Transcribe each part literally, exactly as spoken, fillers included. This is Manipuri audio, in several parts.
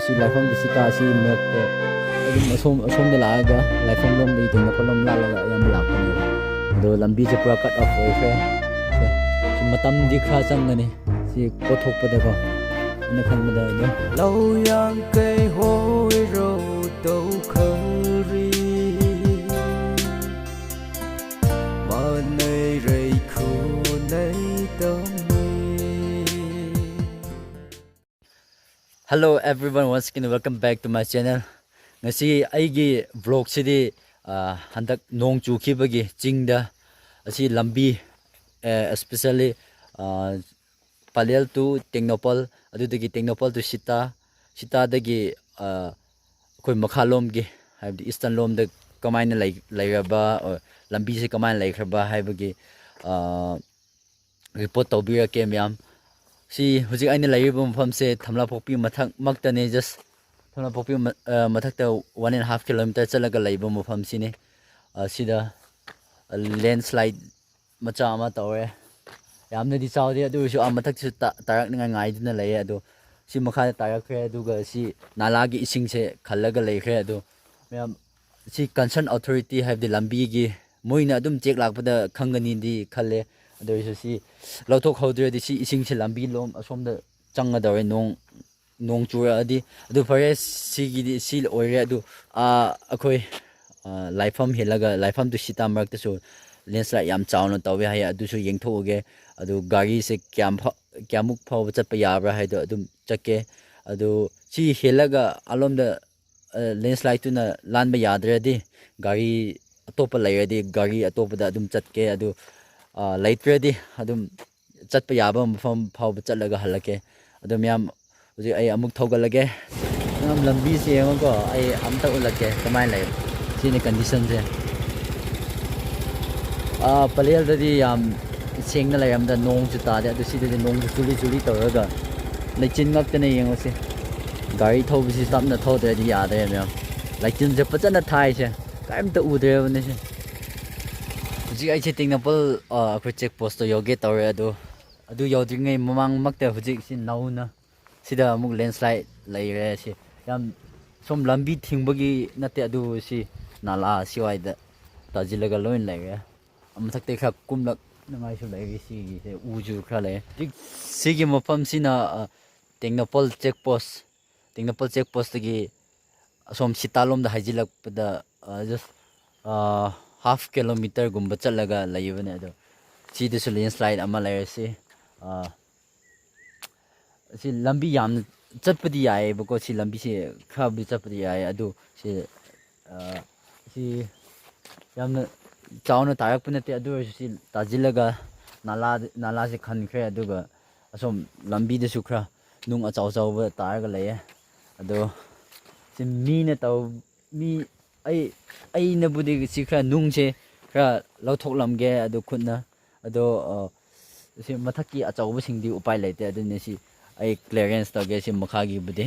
ꯁꯤ ꯂꯥꯏꯐꯝ ꯁꯤꯇꯥ ꯑꯁꯤ ꯃꯔꯛꯇ ꯑꯗꯨꯝ ꯑꯁꯣꯝ ꯑꯁꯣꯝꯗ ꯂꯥꯛꯑꯒ ꯂꯥꯏꯐꯝ ꯂꯣꯝꯗꯒꯤ ꯇꯦꯡꯅꯧꯄꯜ ꯂꯣꯝ ꯂꯥꯜꯂꯒ ꯑꯌꯥꯝꯕ ꯂꯥꯛꯄꯅꯦꯕ꯫ ꯑꯗꯣ ꯂꯝꯕꯤꯁꯦ ꯄꯨꯔꯥ ꯀꯠ ꯑꯣꯐ ꯑꯣꯏꯈ꯭ꯔꯦ꯫ ꯁꯤ ꯃꯇꯝꯗꯤ ꯈꯔ ꯆꯪꯒꯅꯤ ꯁꯤ ꯀꯣꯊꯣꯛꯄꯗꯀꯣ, ꯑꯩꯅ ꯈꯟꯕꯗ ꯑꯗꯨꯝ꯫ ꯂꯧ ꯌꯥꯡꯈꯩ ꯍꯣꯏꯔꯣ ꯇꯧꯈꯧꯔꯤ, ꯃꯥꯟꯅꯩ ꯔꯩꯈꯨ ꯅꯩ ꯇꯝꯃꯤ꯫ Hello everyone, once again welcome back to my channel. ꯉꯁꯤ ꯑꯩꯒꯤ vlogꯁꯤꯗꯤ, ꯑ, ꯍꯟꯗꯛ ꯅꯣꯡ ꯆꯨꯈꯤꯕꯒꯤ ꯆꯤꯡꯗ ꯑꯁꯤ ꯂꯝꯕꯤ, ꯑ, especially, ꯑ, ꯄꯂꯦꯜ to ꯇꯦꯡꯅꯧꯄꯜ, ꯑꯗꯨꯗꯒꯤ ꯇꯦꯡꯅꯧꯄꯜ to ꯁꯤꯇꯥ, ꯁꯤꯇꯥꯗꯒꯤ, ꯑ, ꯑꯩꯈꯣꯏ ꯃꯈꯥꯂꯣꯝꯒꯤ, ꯍꯥꯏꯕꯗꯤ eastern ꯂꯣꯝꯗ ꯀꯃꯥꯏꯅ ꯂꯩ-, ꯂꯩꯔꯕ, or ꯂꯝꯕꯤꯁꯦ ꯀꯃꯥꯏꯅ ꯂꯩꯈ꯭ꯔꯕ ꯍꯥꯏꯕꯒꯤ, ꯑ, report ꯇꯧꯕꯤꯔꯛꯀꯦ ꯃꯌꯥꯝ꯫ ꯁꯤ ꯍꯧꯖꯤꯛ ꯑꯩꯅ ꯂꯩꯔꯤꯕ ꯃꯐꯝꯁꯦ ꯊꯝꯂꯥꯄꯣꯛꯄꯤ ꯃꯊꯛꯃꯛꯇꯅꯦ, just ꯊꯝꯂꯥꯄꯣꯛꯄꯤ ꯃ-, ꯑ, ꯃꯊꯛꯇ one and half kilometer ꯆꯠꯂꯒ ꯂꯩꯕ ꯃꯐꯝꯁꯤꯅꯤ꯫ ꯑꯁꯤꯗ, ꯑ, landslide ꯃꯆꯥ ꯑꯃ ꯇꯧꯔꯦ꯫ ꯌꯥꯝꯅꯗꯤ ꯆꯥꯎꯗꯦ, ꯑꯗꯨ ꯑꯣꯏꯔꯁꯨ ꯑꯥ ꯃꯊꯛꯁꯨ ꯇꯥ-, ꯇꯥꯔꯛꯅꯤꯉꯥꯏ ꯉꯥꯏꯗꯨꯅ ꯂꯩꯌꯦ꯫ ꯑꯗꯣ ꯁꯤ ꯃꯈꯥꯗ ꯇꯥꯔꯛꯈ꯭ꯔꯦ, ꯑꯗꯨꯒ ꯁꯤ ꯅꯥꯂꯥꯒꯤ ꯏꯁꯤꯡꯁꯦ ꯈꯜꯂꯒ ꯂꯩꯈ꯭ꯔꯦ꯫ ꯑꯗꯣ ꯃꯌꯥꯝ, ꯁꯤ concern authority ꯍꯥꯏꯕꯗꯤ ꯂꯝꯕꯤꯒꯤ ꯃꯣꯏꯅ ꯑꯗꯨꯝ ꯆꯦꯛ ꯂꯥꯛꯄꯗ ꯈꯪꯒꯅꯤꯗꯤ ꯈꯜꯂꯦ꯫ ꯑꯗꯨ ꯑꯣꯏꯔꯁꯨ ꯁꯤ ꯂꯧꯊꯣꯛꯍꯧꯗ꯭ꯔꯗꯤ ꯁꯤ ꯏꯁꯤꯡꯁꯦ ꯂꯝꯕꯤ ꯂꯣꯝ ꯑꯁꯣꯝꯗ ꯆꯪꯒꯗꯧꯔꯦ, ꯅꯣꯡ, ꯅꯣꯡ ꯆꯨꯔꯛꯑꯗꯤ꯫ ꯑꯗꯨ ꯐꯔꯦ, ꯁꯤꯒꯤꯗꯤ ꯁꯤ ꯑꯣꯏꯔꯦ꯫ ꯑꯗꯨ, ꯑꯥ, ꯑꯩꯈꯣꯏ, ꯑꯥ, ꯂꯥꯏꯐꯝ ꯍꯦꯜꯂꯒ ꯂꯥꯏꯐꯝ to ꯁꯤꯇꯥ ꯃꯔꯛꯇꯁꯨ landslide ꯌꯥꯝ ꯆꯥꯎꯅ ꯇꯧꯋꯦ ꯍꯥꯏꯌꯦ, ꯑꯗꯨꯁꯨ ꯌꯦꯡꯊꯣꯛꯎꯒꯦ꯫ ꯑꯗꯨ ꯒꯥꯔꯤꯁꯦ ꯀꯌꯥꯝ ꯐ-, ꯀꯌꯥꯃꯨꯛ ꯐꯥꯎꯕ ꯆꯠꯄ ꯌꯥꯕ꯭ꯔꯥ ꯍꯥꯏꯗꯣ ꯑꯗꯨꯝ ꯆꯠꯀꯦ꯫ ꯑꯗꯨ ꯁꯤ ꯍꯦꯜꯂꯒ ꯑꯂꯣꯝꯗ, ꯑ, landslideꯇꯨꯅ ꯂꯥꯟꯕ ꯌꯥꯗ꯭ꯔꯗꯤ ꯒꯥꯔꯤ ꯑꯇꯣꯞꯄ ꯂꯩꯔꯗꯤ ꯒꯥꯔꯤ ꯑꯇꯣꯞꯄꯗ ꯑꯗꯨꯝ ꯆꯠꯀꯦ꯫ ꯑꯗꯨ, ꯑ, ꯂꯩꯇ꯭ꯔꯗꯤ ꯑꯗꯨꯝ ꯆꯠꯄ ꯌꯥꯕ ꯃꯐꯝ ꯐꯥꯎꯕ ꯆꯠꯂꯒ ꯍꯜꯂꯛꯀꯦ꯫ ꯑꯗꯣ ꯃꯌꯥꯝ, ꯍꯧꯖꯤꯛ ꯑꯩ ꯑꯃꯨꯛ ꯊꯧꯒꯠꯂꯒꯦ꯫ ꯃꯌꯥꯝ, ꯂꯝꯕꯤꯁꯦ ꯌꯦꯡꯉꯣꯀꯣ, ꯑꯩ ꯑꯝꯇ ꯎꯠꯂꯛꯀꯦ ꯀꯃꯥꯏꯅ ꯂꯩ꯫ ꯁꯤꯅꯤ conditionꯁꯦ꯫ ꯑꯥ, ꯄꯂꯦꯜꯗꯗꯤ ꯌꯥꯝ ꯁꯦꯡꯅ ꯂꯩꯔꯝꯗ, ꯅꯣꯡꯁꯨ ꯇꯥꯗꯦ꯫ ꯑꯗꯨ ꯁꯤꯗꯗꯤ ꯅꯣꯡꯁꯨ ꯆꯨꯂꯤ ꯆꯨꯂꯤ ꯇꯧꯔꯒ ꯂꯩꯆꯤꯟ ꯉꯛꯇꯅꯦ ꯌꯦꯡꯉꯨꯁꯦ꯫ ꯒꯥꯔꯤ ꯊꯧꯕꯁꯤ ꯇꯞꯅ ꯊꯧꯗ꯭ꯔꯗꯤ ꯌꯥꯗ꯭ꯔꯦ ꯃꯌꯥꯝ꯫ ꯂꯩꯆꯤꯟꯁꯦ ꯐꯖꯅ ꯊꯥꯏꯁꯦ, ꯀꯔꯤꯝꯇ ꯎꯗ꯭ꯔꯦꯕꯅꯦ ꯁꯦ꯫ ꯍꯧꯖꯤꯛ ꯑꯩꯁꯦ ꯇꯦꯡꯅꯧꯄꯜ, ꯑ, ꯑꯩꯈꯣꯏ check postꯇ ꯌꯧꯒꯦ ꯇꯧꯔꯦ꯫ ꯑꯗꯨ, ꯑꯗꯨ ꯌꯧꯗ꯭ꯔꯤꯉꯩ ꯃꯃꯥꯡꯃꯛꯇ ꯍꯧꯖꯤꯛ ꯁꯤ ꯅꯧꯅ ꯁꯤꯗ ꯑꯃꯨꯛ landslide ꯂꯩꯔꯦ꯫ ꯁꯤ ꯌꯥꯝ ꯁꯣꯝ ꯂꯝꯕꯤ ꯊꯤꯡꯕꯒꯤ ꯅꯠꯇꯦ, ꯑꯗꯨꯕꯨ ꯁꯤ ꯅꯥꯂꯥ ꯁꯤꯋꯥꯏꯗ ꯇꯥꯁꯤꯜꯂꯒ ꯂꯣꯏꯅ ꯂꯩꯔꯦ꯫ ꯃꯊꯛꯇ ꯈꯔ ꯀꯨꯝꯂꯛꯅꯉꯥꯏꯁꯨ ꯂꯩꯔꯤ꯫ ꯁꯤꯒꯤꯁꯦ ꯎꯁꯨ ꯈꯔ ꯂꯩ꯫ ꯍꯧꯖꯤꯛ ꯁꯤꯒꯤ ꯃꯐꯝꯁꯤꯅ, ꯑ, ꯇꯦꯡꯅꯧꯄꯜ ꯆꯦꯛ ꯄꯣꯁ, ꯇꯦꯡꯅꯧꯄꯜ ꯆꯦꯛ ꯄꯣꯁꯇꯒꯤ ꯑꯁꯣꯝ ꯁꯤꯇꯥꯂꯣꯝꯗ ꯍꯥꯏꯖꯤꯜꯂꯛꯄꯗ, ꯑ, just, ꯑ, half kilometerꯒꯨꯝꯕ ꯆꯠꯂꯒ ꯂꯩꯕꯅꯦ꯫ ꯑꯗꯣ ꯁꯤꯗꯁꯨ ꯂꯦꯟꯁ꯭ꯂꯥꯏꯠ ꯑꯃ ꯂꯩꯔꯦ꯫ ꯁꯤ, ꯑ, ꯁꯤ ꯂꯝꯕꯤ ꯌꯥꯝꯅ ꯆꯠꯄꯗꯤ ꯌꯥꯏꯌꯦꯕꯀꯣ, ꯁꯤ ꯂꯝꯕꯤꯁꯤ ꯈꯔꯕꯨꯗꯤ ꯆꯠꯄꯗꯤ ꯌꯥꯏ꯫ ꯑꯗꯨ ꯁꯤ, ꯑ, ꯁꯤ ꯌꯥꯝꯅ ꯆꯥꯎꯅ ꯇꯥꯔꯛꯄ ꯅꯠꯇꯦ, ꯑꯗꯨ ꯑꯣꯏꯔꯁꯨ ꯁꯤ ꯇꯥꯁꯤꯜꯂꯒ ꯅꯥꯂꯥ, ꯅꯥꯂꯥꯁꯦ ꯈꯟꯈ꯭ꯔꯦ꯫ ꯑꯗꯨꯒ ꯑꯁꯣꯝ ꯂꯝꯕꯤꯗꯁꯨ ꯈꯔ ꯅꯨꯡ ꯑꯆꯧ ꯑꯆꯧꯕ ꯇꯥꯔꯒ ꯂꯩꯌꯦ꯫ ꯑꯗꯣ ꯁꯤ ꯃꯤꯅ ꯇꯧ-, ꯃꯤ, ꯑꯩ, ꯑꯩꯅꯕꯨꯗꯤ ꯁꯤ ꯈꯔ ꯅꯨꯡꯁꯦ ꯈꯔ ꯂꯧꯊꯣꯛꯂꯝꯒꯦ ꯑꯗꯨ ꯈꯨꯠꯅ꯫ ꯑꯗꯣ, ꯑ, ꯁꯤ ꯃꯊꯛꯀꯤ ꯑꯆꯧꯕꯁꯤꯡꯗꯤ ꯎꯄꯥꯏ ꯂꯩꯇꯦ, ꯑꯗꯨꯅ ꯁꯤ ꯑꯩ clearance ꯇꯧꯒꯦ ꯁꯤ ꯃꯈꯥꯒꯤꯕꯨꯗꯤ꯫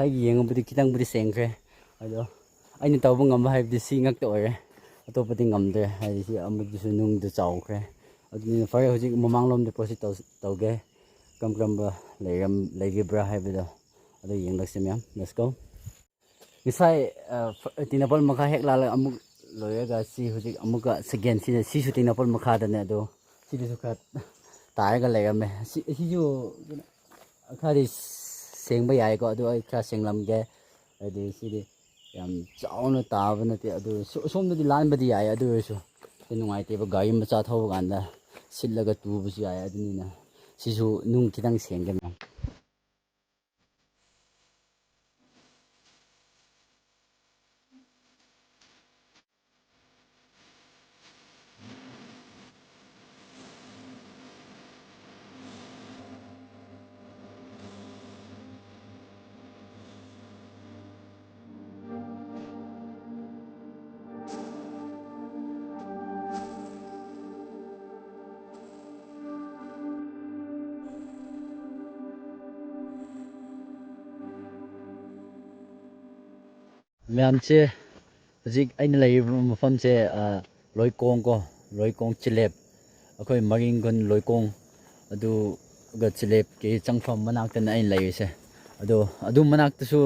ꯉꯁꯥꯏꯒꯤ ꯌꯦꯡꯉꯨꯕꯗꯤ ꯈꯤꯇꯪꯕꯨꯗꯤ ꯁꯦꯡꯈ꯭ꯔꯦ꯫ ꯑꯗꯣ ꯑꯩꯅ ꯇꯧꯕ ꯉꯝꯕ ꯍꯥꯏꯕꯗꯤ ꯁꯤ ꯉꯥꯛꯇ ꯑꯣꯏꯔꯦ꯫ ꯑꯇꯣꯞꯄꯗꯤ ꯉꯝꯗ꯭ꯔꯦ, ꯍꯥꯏꯗꯤ ꯁꯤ ꯑꯃꯗꯨꯁꯨ ꯅꯨꯡꯗꯨ ꯆꯥꯎꯈ꯭ꯔꯦ꯫ ꯑꯗꯨꯅꯤꯅ ꯐꯔꯦ, ꯍꯧꯖꯤꯛ ꯃꯃꯥꯡꯂꯣꯝꯗ proceed ꯇꯧ-, ꯇꯧꯒꯦ꯫ ꯀꯔꯝ ꯀꯔꯝꯕ ꯂꯩꯔꯝ-, ꯂꯩꯔꯤꯕ꯭ꯔꯥ ꯍꯥꯏꯕꯗꯣ ꯑꯗꯨ ꯌꯦꯡꯂꯛꯁꯤ ꯃꯌꯥꯝ꯫ Let's go꯫ ꯉꯁꯥꯏ, ꯑ, ꯐ-, ꯇꯦꯡꯅꯧꯄꯜ ꯃꯈꯥ ꯍꯦꯛ ꯂꯥꯜꯂꯒ ꯑꯃꯨꯛ ꯂꯣꯏꯔꯒ ꯁꯤ ꯍꯧꯖꯤꯛ ꯑꯃꯨꯛꯀ second ꯁꯤꯅ, ꯁꯤꯁꯨ ꯇꯦꯡꯅꯧꯄꯜ ꯃꯈꯥꯗꯅꯦ꯫ ꯑꯗꯣ ꯁꯤꯗꯁꯨ ꯈꯔ ꯇꯥꯔꯒ ꯂꯩꯔꯝꯃꯦ꯫ ꯁꯤ, ꯁꯤꯁꯨ ꯈꯔꯗꯤ ꯁꯦꯡꯕ ꯌꯥꯏꯀꯣ, ꯑꯗꯨ ꯑꯩ ꯈꯔ ꯁꯦꯡꯂꯝꯒꯦ꯫ ꯍꯥꯏꯗꯤ ꯁꯤꯗꯤ ꯌꯥꯝ ꯆꯥꯎꯅ ꯇꯥꯕ ꯅꯠꯇꯦ, ꯑꯗꯨ ꯁꯣ-, ꯁꯣꯝꯗꯗꯤ ꯂꯥꯟꯕꯗꯤ ꯌꯥꯏ, ꯑꯗꯨ ꯑꯣꯏꯔꯁꯨ ꯁꯤ ꯅꯨꯡꯉꯥꯏꯇꯦꯕ, ꯒꯥꯔꯤ ꯃꯆꯥ ꯊꯧꯕ ꯀꯥꯟꯗ ꯁꯤꯠꯂꯒ ꯇꯨꯕꯁꯨ ꯌꯥꯏ꯫ ꯑꯗꯨꯅꯤꯅ ꯁꯤꯁꯨ ꯅꯨꯡ ꯈꯤꯇꯪ ꯁꯦꯡꯒꯦ ꯃꯌꯥꯝ꯫ ꯃꯌꯥꯝꯁꯦ, ꯍꯧꯖꯤꯛ ꯑꯩꯅ ꯂꯩꯔꯤꯕ ꯃꯐꯝꯁꯦ, ꯑ, ꯂꯣꯏꯀꯣꯡ ꯀꯣ, ꯂꯣꯏꯀꯣꯡ ꯆꯤꯂꯦꯞ, ꯑꯩꯈꯣꯏ ꯃꯔꯤꯡꯒꯣꯟ ꯂꯣꯏꯀꯣꯡ, ꯑꯗꯨꯒ ꯆꯤꯂꯦꯞꯀꯤ ꯆꯪꯐꯝ ꯃꯅꯥꯛꯇꯅ ꯑꯩꯅ ꯂꯩꯔꯤꯁꯦ꯫ ꯑꯗꯣ ꯑꯗꯨ ꯃꯅꯥꯛꯇꯁꯨ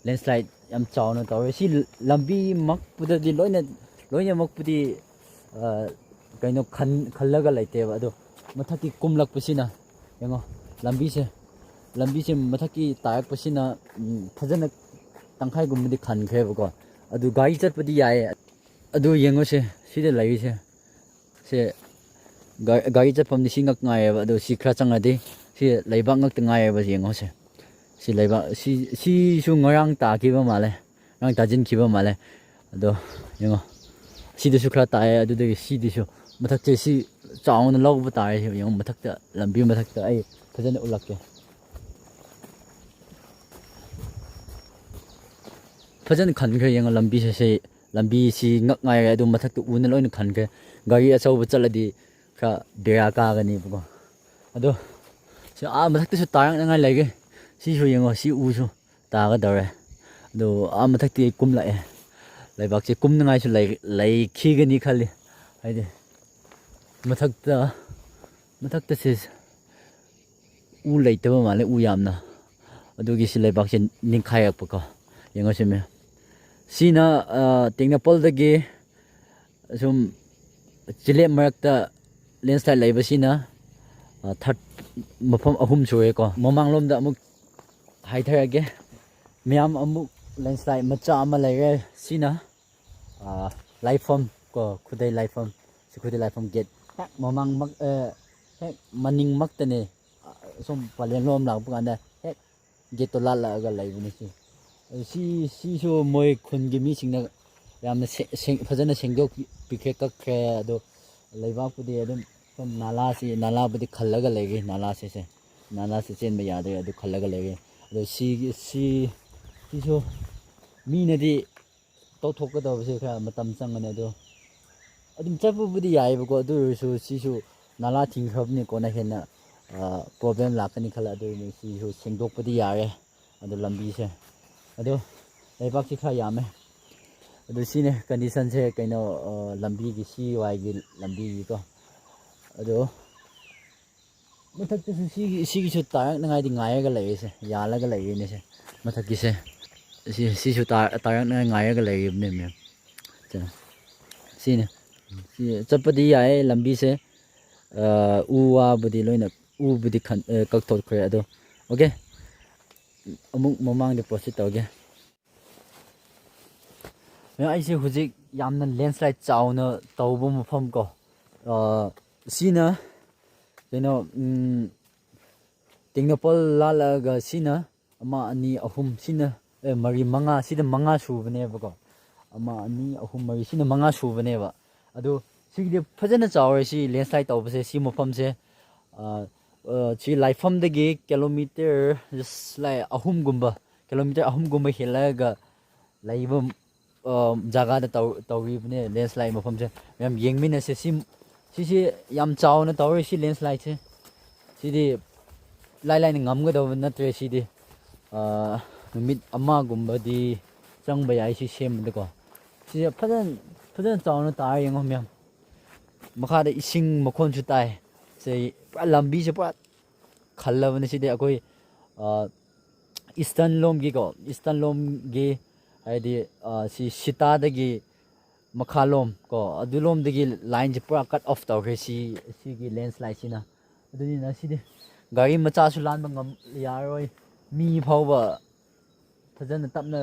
landslide ꯌꯥꯝ ꯆꯥꯎꯅ ꯇꯧꯔꯦ꯫ ꯁꯤ ꯂꯝꯕꯤꯃꯛꯄꯨꯗꯗꯤ ꯂꯣꯏꯅ, ꯂꯣꯏꯅꯃꯛꯄꯨꯗꯤ, ꯑ, ꯀꯩꯅꯣ ꯈꯟ-, ꯈꯜꯂꯒ ꯂꯩꯇꯦꯕ꯫ ꯑꯗꯣ ꯃꯊꯛꯀꯤ ꯀꯨꯝꯂꯛꯄꯁꯤꯅ, ꯌꯦꯡꯉꯣ, ꯂꯝꯕꯤꯁꯦ, ꯂꯝꯕꯤꯁꯦ ꯃꯊꯛꯀꯤ ꯇꯥꯔꯛꯄꯁꯤꯅ, ꯎꯝ, ꯐꯖꯅ ꯇꯪꯈꯥꯏꯒꯨꯝꯕꯗꯤ ꯈꯟꯈ꯭ꯔꯦꯕꯀꯣ꯫ ꯑꯗꯨ ꯒꯥꯔꯤ ꯆꯠꯄꯗꯤ ꯌꯥꯏꯌꯦ꯫ ꯑꯗꯨ ꯌꯦꯡꯉꯨꯁꯦ, ꯁꯤꯗ ꯂꯩꯔꯤꯁꯦ꯫ ꯁꯦ, ꯒꯥ-, ꯒꯥꯔꯤ ꯆꯠꯐꯝꯗꯤ ꯁꯤ ꯉꯛ ꯉꯥꯏꯌꯦꯕ꯫ ꯑꯗꯣ ꯁꯤ ꯈꯔ ꯆꯪꯉꯗꯤ ꯁꯤ ꯂꯩꯕꯥꯛ ꯉꯛꯇ ꯉꯥꯏꯌꯦꯕ꯫ ꯌꯦꯡꯉꯣꯁꯦ, ꯁꯤ ꯂꯩꯕꯥꯛ, ꯁꯤ, ꯁꯤꯁꯨ ꯉꯔꯥꯡ ꯇꯥꯈꯤꯕ ꯃꯥꯜꯂꯦ, ꯉꯔꯥꯡ ꯇꯥꯁꯤꯟꯈꯤꯕ ꯃꯥꯜꯂꯦ꯫ ꯑꯗꯣ ꯌꯦꯡꯉꯣ, ꯁꯤꯗꯁꯨ ꯈꯔ ꯇꯥꯏꯌꯦ, ꯑꯗꯨꯗꯒꯤ ꯁꯤꯗꯁꯨ, ꯃꯊꯛꯁꯦ ꯁꯤ ꯆꯥꯎꯅ ꯂꯧꯕ ꯇꯥꯔꯦ꯫ ꯌꯦꯡꯉꯣ, ꯃꯊꯛꯇ, ꯂꯝꯕꯤ ꯃꯊꯛꯇ ꯑꯩ ꯐꯖꯅ ꯎꯠꯂꯛꯀꯦ꯫ ꯐꯖꯅ ꯈꯟꯈ꯭ꯔꯦ꯫ ꯌꯦꯡꯉꯣ, ꯂꯝꯕꯤꯁꯦ, ꯁꯤ ꯂꯝꯕꯤꯁꯤ ꯉꯛ ꯉꯥꯏꯔꯦ, ꯑꯗꯨ ꯃꯊꯛꯇ ꯎꯅ ꯂꯣꯏꯅ ꯈꯟꯈ꯭ꯔꯦ꯫ ꯒꯥꯔꯤ ꯑꯆꯧꯕ ꯆꯠꯂꯗꯤ ꯈꯔ ꯕꯦꯔꯥ ꯀꯥꯒꯅꯦꯕꯀꯣ꯫ ꯑꯗꯣ ꯁꯤ ꯑꯥ ꯃꯊꯛꯇꯁꯨ ꯇꯥꯔꯛꯅꯉꯥꯏ ꯂꯩꯒꯦ꯫ ꯁꯤꯁꯨ ꯌꯦꯡꯉꯣ, ꯁꯤ ꯎꯁꯨ ꯇꯥꯒꯗꯧꯔꯦ꯫ ꯑꯗꯨ ꯑꯥ ꯃꯊꯛꯇꯤ ꯑꯩ ꯀꯨꯝꯂꯛꯑꯦ꯫ ꯂꯩꯕꯥꯛꯁꯦ ꯀꯨꯝꯅꯉꯥꯏꯁꯨ ꯂꯩ-, ꯂꯩꯈꯤꯒꯅꯤ ꯈꯜꯂꯤ꯫ ꯍꯥꯏꯗꯤ ꯃꯊꯛꯇ, ꯃꯊꯛꯇ ꯁꯤ ꯎ ꯂꯩꯇꯕ ꯃꯥꯜꯂꯦ, ꯎ ꯌꯥꯝꯅ꯫ ꯑꯗꯨꯒꯤ ꯁꯤ ꯂꯩꯕꯥꯛꯁꯦ ꯅꯤꯡꯈꯥꯏꯔꯛꯄꯀꯣ꯫ ꯌꯦꯡꯉꯣ ꯁꯤ ꯃꯌꯥꯝ꯫ ꯁꯤꯅ, ꯑ, ꯇꯦꯡꯅꯧꯄꯜꯗꯒꯤ ꯑꯁꯨꯝ ꯆꯤꯂꯦꯞ ꯃꯔꯛꯇ ꯂꯦꯟꯁꯂꯥꯏꯠ ꯂꯩꯕꯁꯤꯅ, ꯑ, ꯊꯥꯔꯠ, ꯃꯐꯝ ꯑꯍꯨꯝ ꯁꯨꯔꯦꯀꯣ꯫ ꯃꯃꯥꯡꯂꯣꯝꯗ ꯑꯃꯨꯛ ꯍꯥꯏꯊꯔꯒꯦ꯫ ꯃꯌꯥꯝ ꯑꯃꯨꯛ ꯂꯦꯟꯁꯂꯥꯏꯠ ꯃꯆꯥ ꯑꯃ ꯂꯩꯔꯦ꯫ ꯁꯤꯅ, ꯑ, ꯂꯥꯏꯐꯝ ꯀꯣ, ꯈꯨꯗꯩ ꯂꯥꯏꯐꯝ꯫ ꯁꯤ ꯈꯨꯗꯩ ꯂꯥꯏꯐꯝ ꯒꯦꯠ ꯍꯦꯛ ꯃꯃꯥꯡꯃꯛ, ꯑ, ꯍꯦꯛ ꯃꯅꯤꯡꯃꯛꯇꯅꯦ꯫ ꯑ, ꯁꯣꯝ ꯄꯂꯦꯟꯂꯣꯝ ꯂꯥꯛꯄ ꯀꯥꯟꯗ ꯍꯦꯛ ꯒꯦꯠꯇꯣ ꯂꯥꯜꯂꯛꯑꯒ ꯂꯩꯕꯅꯤ ꯁꯤ꯫ ꯑꯗꯨ ꯁꯤ, ꯁꯤꯁꯨ ꯃꯣꯏ ꯈꯨꯟꯒꯤ ꯃꯤꯁꯤꯡꯅ ꯌꯥꯝꯅ ꯁꯦ-, ꯁꯦꯡ-, ꯐꯖꯅ ꯁꯦꯡꯗꯣꯛꯄꯤꯈ꯭ꯔꯦ, ꯀꯛꯈ꯭ꯔꯦ꯫ ꯑꯗꯣ ꯂꯩꯕꯥꯛꯄꯨꯗꯤ ꯑꯗꯨꯝ ꯁꯣꯝ ꯅꯥꯂꯥꯁꯤ, ꯅꯥꯂꯥꯕꯨꯗꯤ ꯈꯜꯂꯒ ꯂꯩꯔꯤ, ꯅꯥꯂꯥꯁꯤꯁꯦ꯫ ꯅꯥꯂꯥꯁꯤ ꯆꯦꯟꯕ ꯌꯥꯗ꯭ꯔꯦ, ꯑꯗꯨ ꯈꯜꯂꯒ ꯂꯩꯔꯤ꯫ ꯑꯗꯣ ꯁꯤꯒꯤ, ꯁꯤ, ꯁꯤꯁꯨ ꯃꯤꯅꯗꯤ ꯇꯧꯊꯣꯛꯀꯗꯕꯁꯦ ꯈꯔ ꯃꯇꯝ ꯆꯪꯒꯅꯤ꯫ ꯑꯗꯣ ꯑꯗꯨꯝ ꯆꯠꯄꯕꯨꯗꯤ ꯌꯥꯏꯑꯕꯀꯣ, ꯑꯗꯨ ꯑꯣꯏꯔꯁꯨ ꯁꯤꯁꯨ ꯅꯥꯂꯥ ꯊꯤꯡꯈ꯭ꯔꯕꯅꯤꯀꯣꯅ ꯍꯦꯟꯅ, ꯑ, ꯄ꯭ꯔꯣꯕ꯭ꯂꯦꯝ ꯂꯥꯛꯀꯅꯤ ꯈꯜꯂꯦ꯫ ꯑꯗꯨ ꯑꯣꯏꯔꯗꯤ ꯁꯤꯁꯨ ꯁꯦꯡꯗꯣꯛꯄꯗꯤ ꯌꯥꯔꯦ꯫ ꯑꯗꯣ ꯂꯝꯕꯤꯁꯦ, ꯑꯗꯣ ꯂꯩꯕꯥꯛꯁꯤ ꯈꯔ ꯌꯥꯝꯃꯦ꯫ ꯑꯗꯨ ꯁꯤꯅꯦ ꯀꯟꯗꯤꯁꯟꯁꯦ, ꯀꯩꯅꯣ, ꯑ, ꯂꯝꯕꯤꯒꯤ, ꯁꯤ ꯋꯥꯏꯒꯤ ꯂꯝꯕꯤꯒꯤꯀꯣ꯫ ꯑꯗꯣ ꯃꯊꯛꯇꯁꯨ ꯁꯤꯒꯤ, ꯁꯤꯒꯤꯁꯨ ꯇꯥꯔꯛꯅꯉꯥꯏꯗꯤ ꯉꯥꯏꯔꯒ ꯂꯩꯔꯤꯁꯦ, ꯌꯥꯜꯂꯒ ꯂꯩꯔꯤꯅꯦꯁꯦ꯫ ꯃꯊꯛꯀꯤꯁꯦ, ꯁꯤ, ꯁꯤꯁꯨ ꯇꯥ-, ꯇꯥꯔꯛꯅꯉꯥꯏ ꯉꯥꯏꯔꯒ ꯂꯩꯔꯤꯕꯅꯦ ꯃꯦꯝ꯫ ꯁꯤꯅ, ꯁꯤꯅꯦ꯫ ꯁꯤ ꯆꯠꯄꯗꯤ ꯌꯥꯏ ꯂꯝꯕꯤꯁꯦ꯫ ꯑ, ꯎ ꯋꯥꯕꯨꯗꯤ ꯂꯣꯏꯅ, ꯎꯕꯨꯗꯤ ꯈꯟ-, ꯑ, ꯀꯛꯊꯣꯛꯈ꯭ꯔꯦ꯫ ꯑꯗꯣ ꯑꯣꯀꯦ, ꯑꯃꯨꯛ ꯃꯃꯥꯡꯗ ꯄ꯭ꯔꯣꯁꯤꯠ ꯇꯧꯒꯦ꯫ ꯑꯩꯁꯦ ꯍꯧꯖꯤꯛ ꯌꯥꯝꯅ ꯂꯦꯟꯁꯂꯥꯏꯠ ꯆꯥꯎꯅ ꯇꯧꯕ ꯃꯐꯝ ꯀꯣ, ꯑ, ꯁꯤꯅ ꯀꯩꯅꯣ, ꯎꯝ, ꯇꯦꯡꯅꯧꯄꯜ ꯂꯥꯜꯂꯛꯑꯒ ꯁꯤꯅ ꯑꯃ, ꯑꯅꯤ, ꯑꯍꯨꯝ, ꯁꯤꯅ, ꯑꯦ, ꯃꯔꯤ, ꯃꯉꯥ, ꯁꯤꯗ ꯃꯉꯥ ꯁꯨꯕꯅꯦꯕꯀꯣ꯫ ꯑꯃ, ꯑꯅꯤ, ꯑꯍꯨꯝ, ꯃꯔꯤ, ꯁꯤꯅ ꯃꯉꯥ ꯁꯨꯕꯅꯦꯕ꯫ ꯑꯗꯨ ꯁꯤꯒꯤꯗꯤ ꯐꯖꯅ ꯆꯥꯎꯔꯦ, ꯁꯤ ꯂꯦꯟꯁꯂꯥꯏꯠ ꯇꯧꯕꯁꯦ꯫ ꯁꯤ ꯃꯐꯝꯁꯦ, ꯑ, ꯑ, ꯁꯤ ꯂꯥꯏꯐꯝꯗꯒꯤ ꯀꯤꯂꯣꯃꯤꯇꯔ just like ꯑꯍꯨꯝꯒꯨꯝꯕ, ꯀꯤꯂꯣꯃꯤꯇꯔ ꯑꯍꯨꯝꯒꯨꯝꯕ ꯍꯦꯜꯂꯛꯑꯒ ꯂꯩꯕ, ꯑ, ꯖꯒꯥꯗ ꯇꯧ-, ꯇꯧꯔꯤꯕꯅꯦ ꯂꯦꯟꯁꯂꯥꯏꯠ ꯃꯐꯝꯁꯦ꯫ ꯃꯌꯥꯝ ꯌꯦꯡꯃꯤꯟꯅꯁꯦ꯫ ꯁꯤ, ꯁꯤꯁꯤ ꯌꯥꯝ ꯆꯥꯎꯅ ꯇꯧꯔꯦ, ꯁꯤ ꯂꯦꯟꯁꯂꯥꯏꯠꯁꯦ꯫ ꯁꯤꯗꯤ ꯏꯂꯥꯏ ꯂꯥꯏꯅ ꯉꯝꯒꯗꯕ ꯅꯠꯇ꯭ꯔꯦ ꯁꯤꯗꯤ꯫ ꯑ, ꯅꯨꯃꯤꯠ ꯑꯃꯒꯨꯝꯕꯗꯤ ꯆꯪꯕ ꯌꯥꯏ ꯁꯤ ꯁꯦꯝꯕꯗꯀꯣ꯫ ꯁꯤꯁꯦ ꯐꯖꯅ, ꯐꯖꯅ ꯆꯥꯎꯅ ꯇꯥꯔ ꯌꯦꯡꯉꯣ ꯃꯌꯥꯝ꯫ ꯃꯈꯥꯗ ꯏꯁꯤꯡ ꯃꯈꯣꯟꯁꯨ ꯇꯥꯏ꯫ ꯁꯤ ꯄꯨꯔꯥ ꯂꯝꯕꯤꯁꯦ ꯄꯨꯔꯥ ꯈꯜꯂꯕꯅꯤ ꯁꯤꯗꯤ꯫ ꯑꯩꯈꯣꯏ, ꯑ, ꯏꯁꯇꯔꯟ ꯂꯣꯝꯒꯤꯀꯣ, ꯏꯁꯇꯔꯟ ꯂꯣꯝꯒꯤ ꯍꯥꯏꯗꯤ, ꯑ, ꯁꯤ ꯁꯤꯇꯥꯗꯒꯤ ꯃꯈꯥꯂꯣꯝ ꯀꯣ, ꯑꯗꯨꯂꯣꯝꯗꯒꯤ ꯂꯥꯏꯟꯁꯦ ꯄꯨꯔꯥ ꯀꯠ ꯑꯣꯐ ꯇꯧꯈ꯭ꯔꯦ ꯁꯤ, ꯁꯤꯒꯤ ꯂꯦꯟꯁ꯭ꯂꯥꯏꯠꯁꯤꯅ꯫ ꯑꯗꯨꯅꯤꯅ ꯁꯤꯗꯤ ꯒꯥꯔꯤ ꯃꯆꯥꯁꯨ ꯂꯥꯟꯕ ꯉꯝ-, ꯌꯥꯔꯣꯏ, ꯃꯤ ꯐꯥꯎꯕ ꯐꯖꯅ ꯇꯞꯅ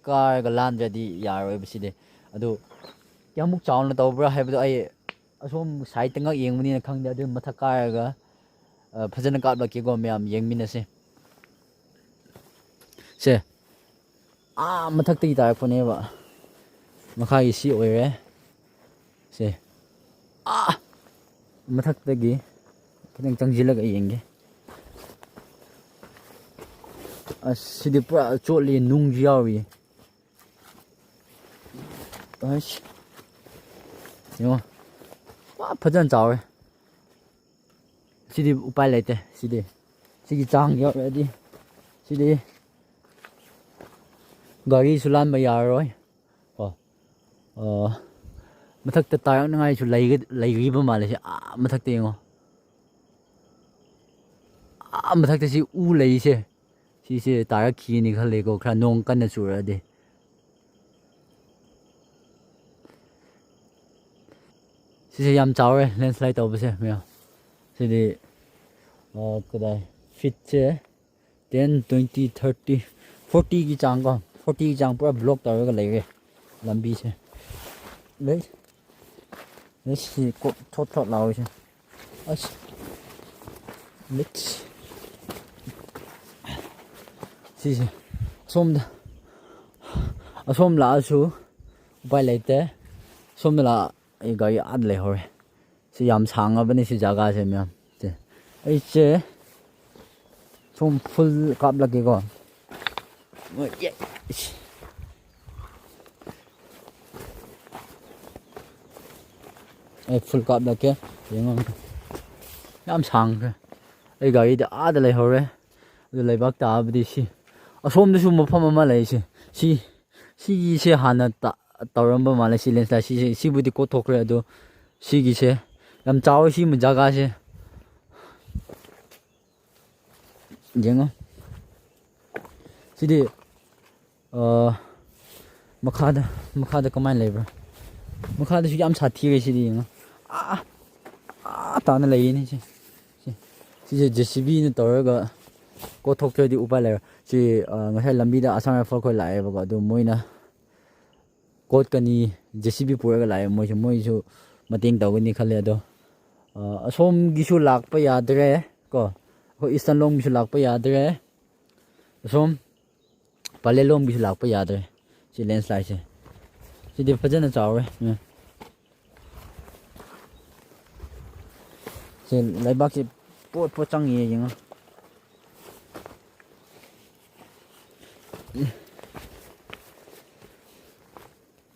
ꯀꯥꯔꯒ ꯂꯥꯟꯗ꯭ꯔꯗꯤ ꯌꯥꯔꯣꯏꯕ ꯁꯤꯗꯤ꯫ ꯑꯗꯨ ꯀꯌꯥꯃꯨꯛ ꯆꯥꯎꯅ ꯇꯧꯕ꯭ꯔꯥ ꯍꯥꯏꯕꯗꯣ ꯑꯩ ꯑꯁꯣꯝ ꯁꯥꯏꯠꯇ ꯉꯛ ꯌꯦꯡꯕꯅꯤꯅ ꯈꯪꯗꯦ꯫ ꯑꯗꯨ ꯃꯊꯛ ꯀꯥꯔꯒ, ꯑ, ꯐꯖꯅ ꯀꯥꯞꯂꯛꯀꯦꯀꯣ ꯃꯌꯥꯝ, ꯌꯦꯡꯃꯤꯟꯅꯁꯦ꯫ ꯁꯦ, ꯑꯥ ꯃꯊꯛꯇꯒꯤ ꯇꯥꯔꯛꯄꯅꯦꯕ꯫ ꯃꯈꯥꯒꯤ ꯁꯤ ꯑꯣꯏꯔꯦ꯫ ꯁꯦ, ꯑꯥ ꯃꯊꯛꯇꯒꯤ ꯈꯤꯇꯪ ꯆꯪꯁꯤꯜꯂꯒ ꯌꯦꯡꯒꯦ꯫ ꯑꯁ, ꯁꯤꯗꯤ ꯄꯨꯔꯥ ꯆꯣꯠꯂꯤ, ꯅꯨꯡꯁꯨ ꯌꯥꯎꯔꯤ꯫ ꯑꯁ, ꯌꯦꯡꯉꯣ, ꯄꯨꯔꯥ ꯐꯖꯅ ꯆꯥꯎꯔꯦ꯫ ꯁꯤꯗꯤ ꯎꯄꯥꯏ ꯂꯩꯇꯦ꯫ ꯁꯤꯗꯤ, ꯁꯤꯒꯤ ꯆꯥꯡ ꯌꯧꯔꯗꯤ ꯁꯤꯗꯤ ꯒꯥꯔꯤꯁꯨ ꯂꯥꯟꯕ ꯌꯥꯔꯔꯣꯏ꯫ ꯀꯣ, ꯑ, ꯃꯊꯛꯇ ꯇꯥꯔꯛꯅꯉꯥꯏꯁꯨ ꯂꯩꯒ-, ꯂꯩꯔꯤꯕ ꯃꯥꯜꯂꯦ꯫ ꯁꯤ ꯑꯥ ꯃꯊꯛꯇ ꯌꯦꯡꯉꯣ, ꯑꯥ ꯃꯊꯛꯇ ꯁꯤ ꯎ ꯂꯩꯁꯦ, ꯁꯤꯁꯦ ꯇꯥꯔꯛꯈꯤꯅꯤ ꯈꯜꯂꯦꯀꯣ, ꯈꯔ ꯅꯣꯡ ꯀꯟꯅ ꯆꯨꯔꯛꯑꯗꯤ꯫ ꯁꯤꯁꯦ ꯌꯥꯝ ꯆꯥꯎꯔꯦ ꯂꯦꯟꯁ꯭ꯂꯥꯏꯠ ꯇꯧꯕꯁꯦ ꯃꯌꯥꯝ꯫ ꯁꯤꯗꯤ, ꯑ, ꯀꯗꯥꯏ, ꯐꯤꯠꯁꯦ ten, twenty, thirty, fortyꯒꯤ ꯆꯥꯡ ꯀꯣ, fortyꯒꯤ ꯆꯥꯡ ꯄꯨꯔꯥ ꯕ꯭ꯂꯣꯛ ꯇꯧꯔꯒ ꯂꯩꯔꯦ ꯂꯝꯕꯤꯁꯦ꯫ ꯂꯩ, ꯂꯩ, ꯁꯤ ꯀꯣꯛ ꯊꯣꯠ ꯊꯣꯠ ꯂꯥꯎꯔꯤꯁꯦ꯫ ꯑꯁ, ꯂꯤꯠꯁ꯫ ꯁꯤꯁꯦ ꯑꯁꯣꯝꯗ, ꯑꯁꯣꯝ ꯂꯥꯛꯑꯁꯨ ꯎꯄꯥꯏ ꯂꯩꯇꯦ꯫ ꯁꯣꯝꯗ ꯂꯥꯛ-, ꯑꯩ ꯒꯥꯔꯤ ꯑꯥꯗ ꯂꯩꯍꯧꯔꯦ꯫ ꯁꯤ ꯌꯥꯝ ꯁꯥꯡꯉꯕꯅꯤ ꯁꯤ ꯖꯒꯥꯁꯦ ꯃꯌꯥꯝ꯫ ꯁꯦ, ꯑꯩꯁꯦ ꯁꯨꯝ ꯐꯨꯜ ꯀꯥꯞꯂꯒꯦꯀꯣ꯫ ꯑꯩ ꯐꯨꯜ ꯀꯥꯞꯂꯛꯀꯦ, ꯌꯦꯡꯉꯣ꯫ ꯌꯥꯝ ꯁꯥꯡꯈ꯭ꯔꯦ꯫ ꯑꯩ ꯒꯥꯔꯤꯗꯤ ꯑꯥꯗ ꯂꯩꯍꯧꯔꯦ꯫ ꯑꯗꯨ ꯂꯩꯕꯥꯛ ꯇꯥꯕꯗꯤ ꯁꯤ ꯑꯁꯣꯝꯗꯁꯨ ꯃꯐꯝ ꯑꯃ ꯂꯩꯁꯦ꯫ ꯁꯤ, ꯁꯤꯒꯤꯁꯦ ꯍꯥꯟꯅ ꯇ-, ꯇꯧꯔꯝꯕ ꯃꯥꯜꯂꯦ, ꯁꯤ ꯂꯦꯟꯁꯂꯥꯏꯠ꯫ ꯁꯤꯁꯦ, ꯁꯤꯕꯨꯗꯤ ꯀꯣꯠꯊꯣꯛꯈ꯭ꯔꯦ, ꯑꯗꯣ ꯁꯤꯒꯤꯁꯦ ꯌꯥꯝ ꯆꯥꯎꯋꯦ, ꯁꯤ ꯖꯒꯥꯁꯦ꯫ ꯌꯦꯡꯉꯣ꯫ ꯁꯤꯗꯤ, ꯑ, ꯃꯈꯥꯗ, ꯃꯈꯥꯗ ꯀꯃꯥꯏꯅ ꯂꯩꯕ꯭ꯔꯥ? ꯃꯈꯥꯗꯁꯨ ꯌꯥꯝ ꯁꯥꯊꯤꯔꯦ ꯁꯤꯗꯤ, ꯌꯦꯡꯉꯣ꯫ ꯑꯥ, ꯑꯥ ꯇꯥꯅ ꯂꯩꯌꯦꯅꯦ ꯁꯤ꯫ ꯁꯤ, ꯁꯤꯁꯦ JCBꯅ ꯇꯧꯔꯒ ꯀꯣꯠꯊꯣꯛꯇ꯭ꯔꯗꯤ ꯎꯄꯥꯏ ꯂꯩꯔꯣꯏ꯫ ꯁꯤ, ꯑ, ꯉꯁꯥꯏ ꯂꯝꯕꯤꯗ Assam Rifle ꯈꯣꯏ ꯂꯥꯛꯑꯦꯕꯀꯣ, ꯑꯗꯨ ꯃꯣꯏꯅ ꯀꯣꯠꯀꯅꯤ, JCB ꯄꯨꯔꯒ ꯂꯥꯛꯑꯦ ꯃꯣꯏꯁꯨ, ꯃꯣꯏꯁꯨ ꯃꯇꯦꯡ ꯇꯧꯒꯅꯤ ꯈꯜꯂꯦ꯫ ꯑꯗꯣ, ꯑ, ꯑꯁꯣꯝꯒꯤꯁꯨ ꯂꯥꯛꯄ ꯌꯥꯗ꯭ꯔꯦ ꯀꯣ, ꯑꯩꯈꯣꯏ Eastern ꯂꯣꯝꯒꯤꯁꯨ ꯂꯥꯛꯄ ꯌꯥꯗ꯭ꯔꯦ, ꯑꯁꯣꯝ ꯄꯂꯦꯜ ꯂꯣꯝꯒꯤꯁꯨ ꯂꯥꯛꯄ ꯌꯥꯗ꯭ꯔꯦ꯫ ꯁꯤ ꯂꯦꯟꯁꯂꯥꯏꯠꯁꯦ, ꯁꯤꯗꯤ ꯐꯖꯅ ꯆꯥꯎꯔꯦ꯫ ꯎꯝ꯫ ꯁꯤ ꯂꯩꯕꯥꯛꯁꯤ ꯄꯣꯠ ꯄꯣꯠ ꯆꯪꯉꯤꯌꯦ, ꯌꯦꯡꯉꯣ꯫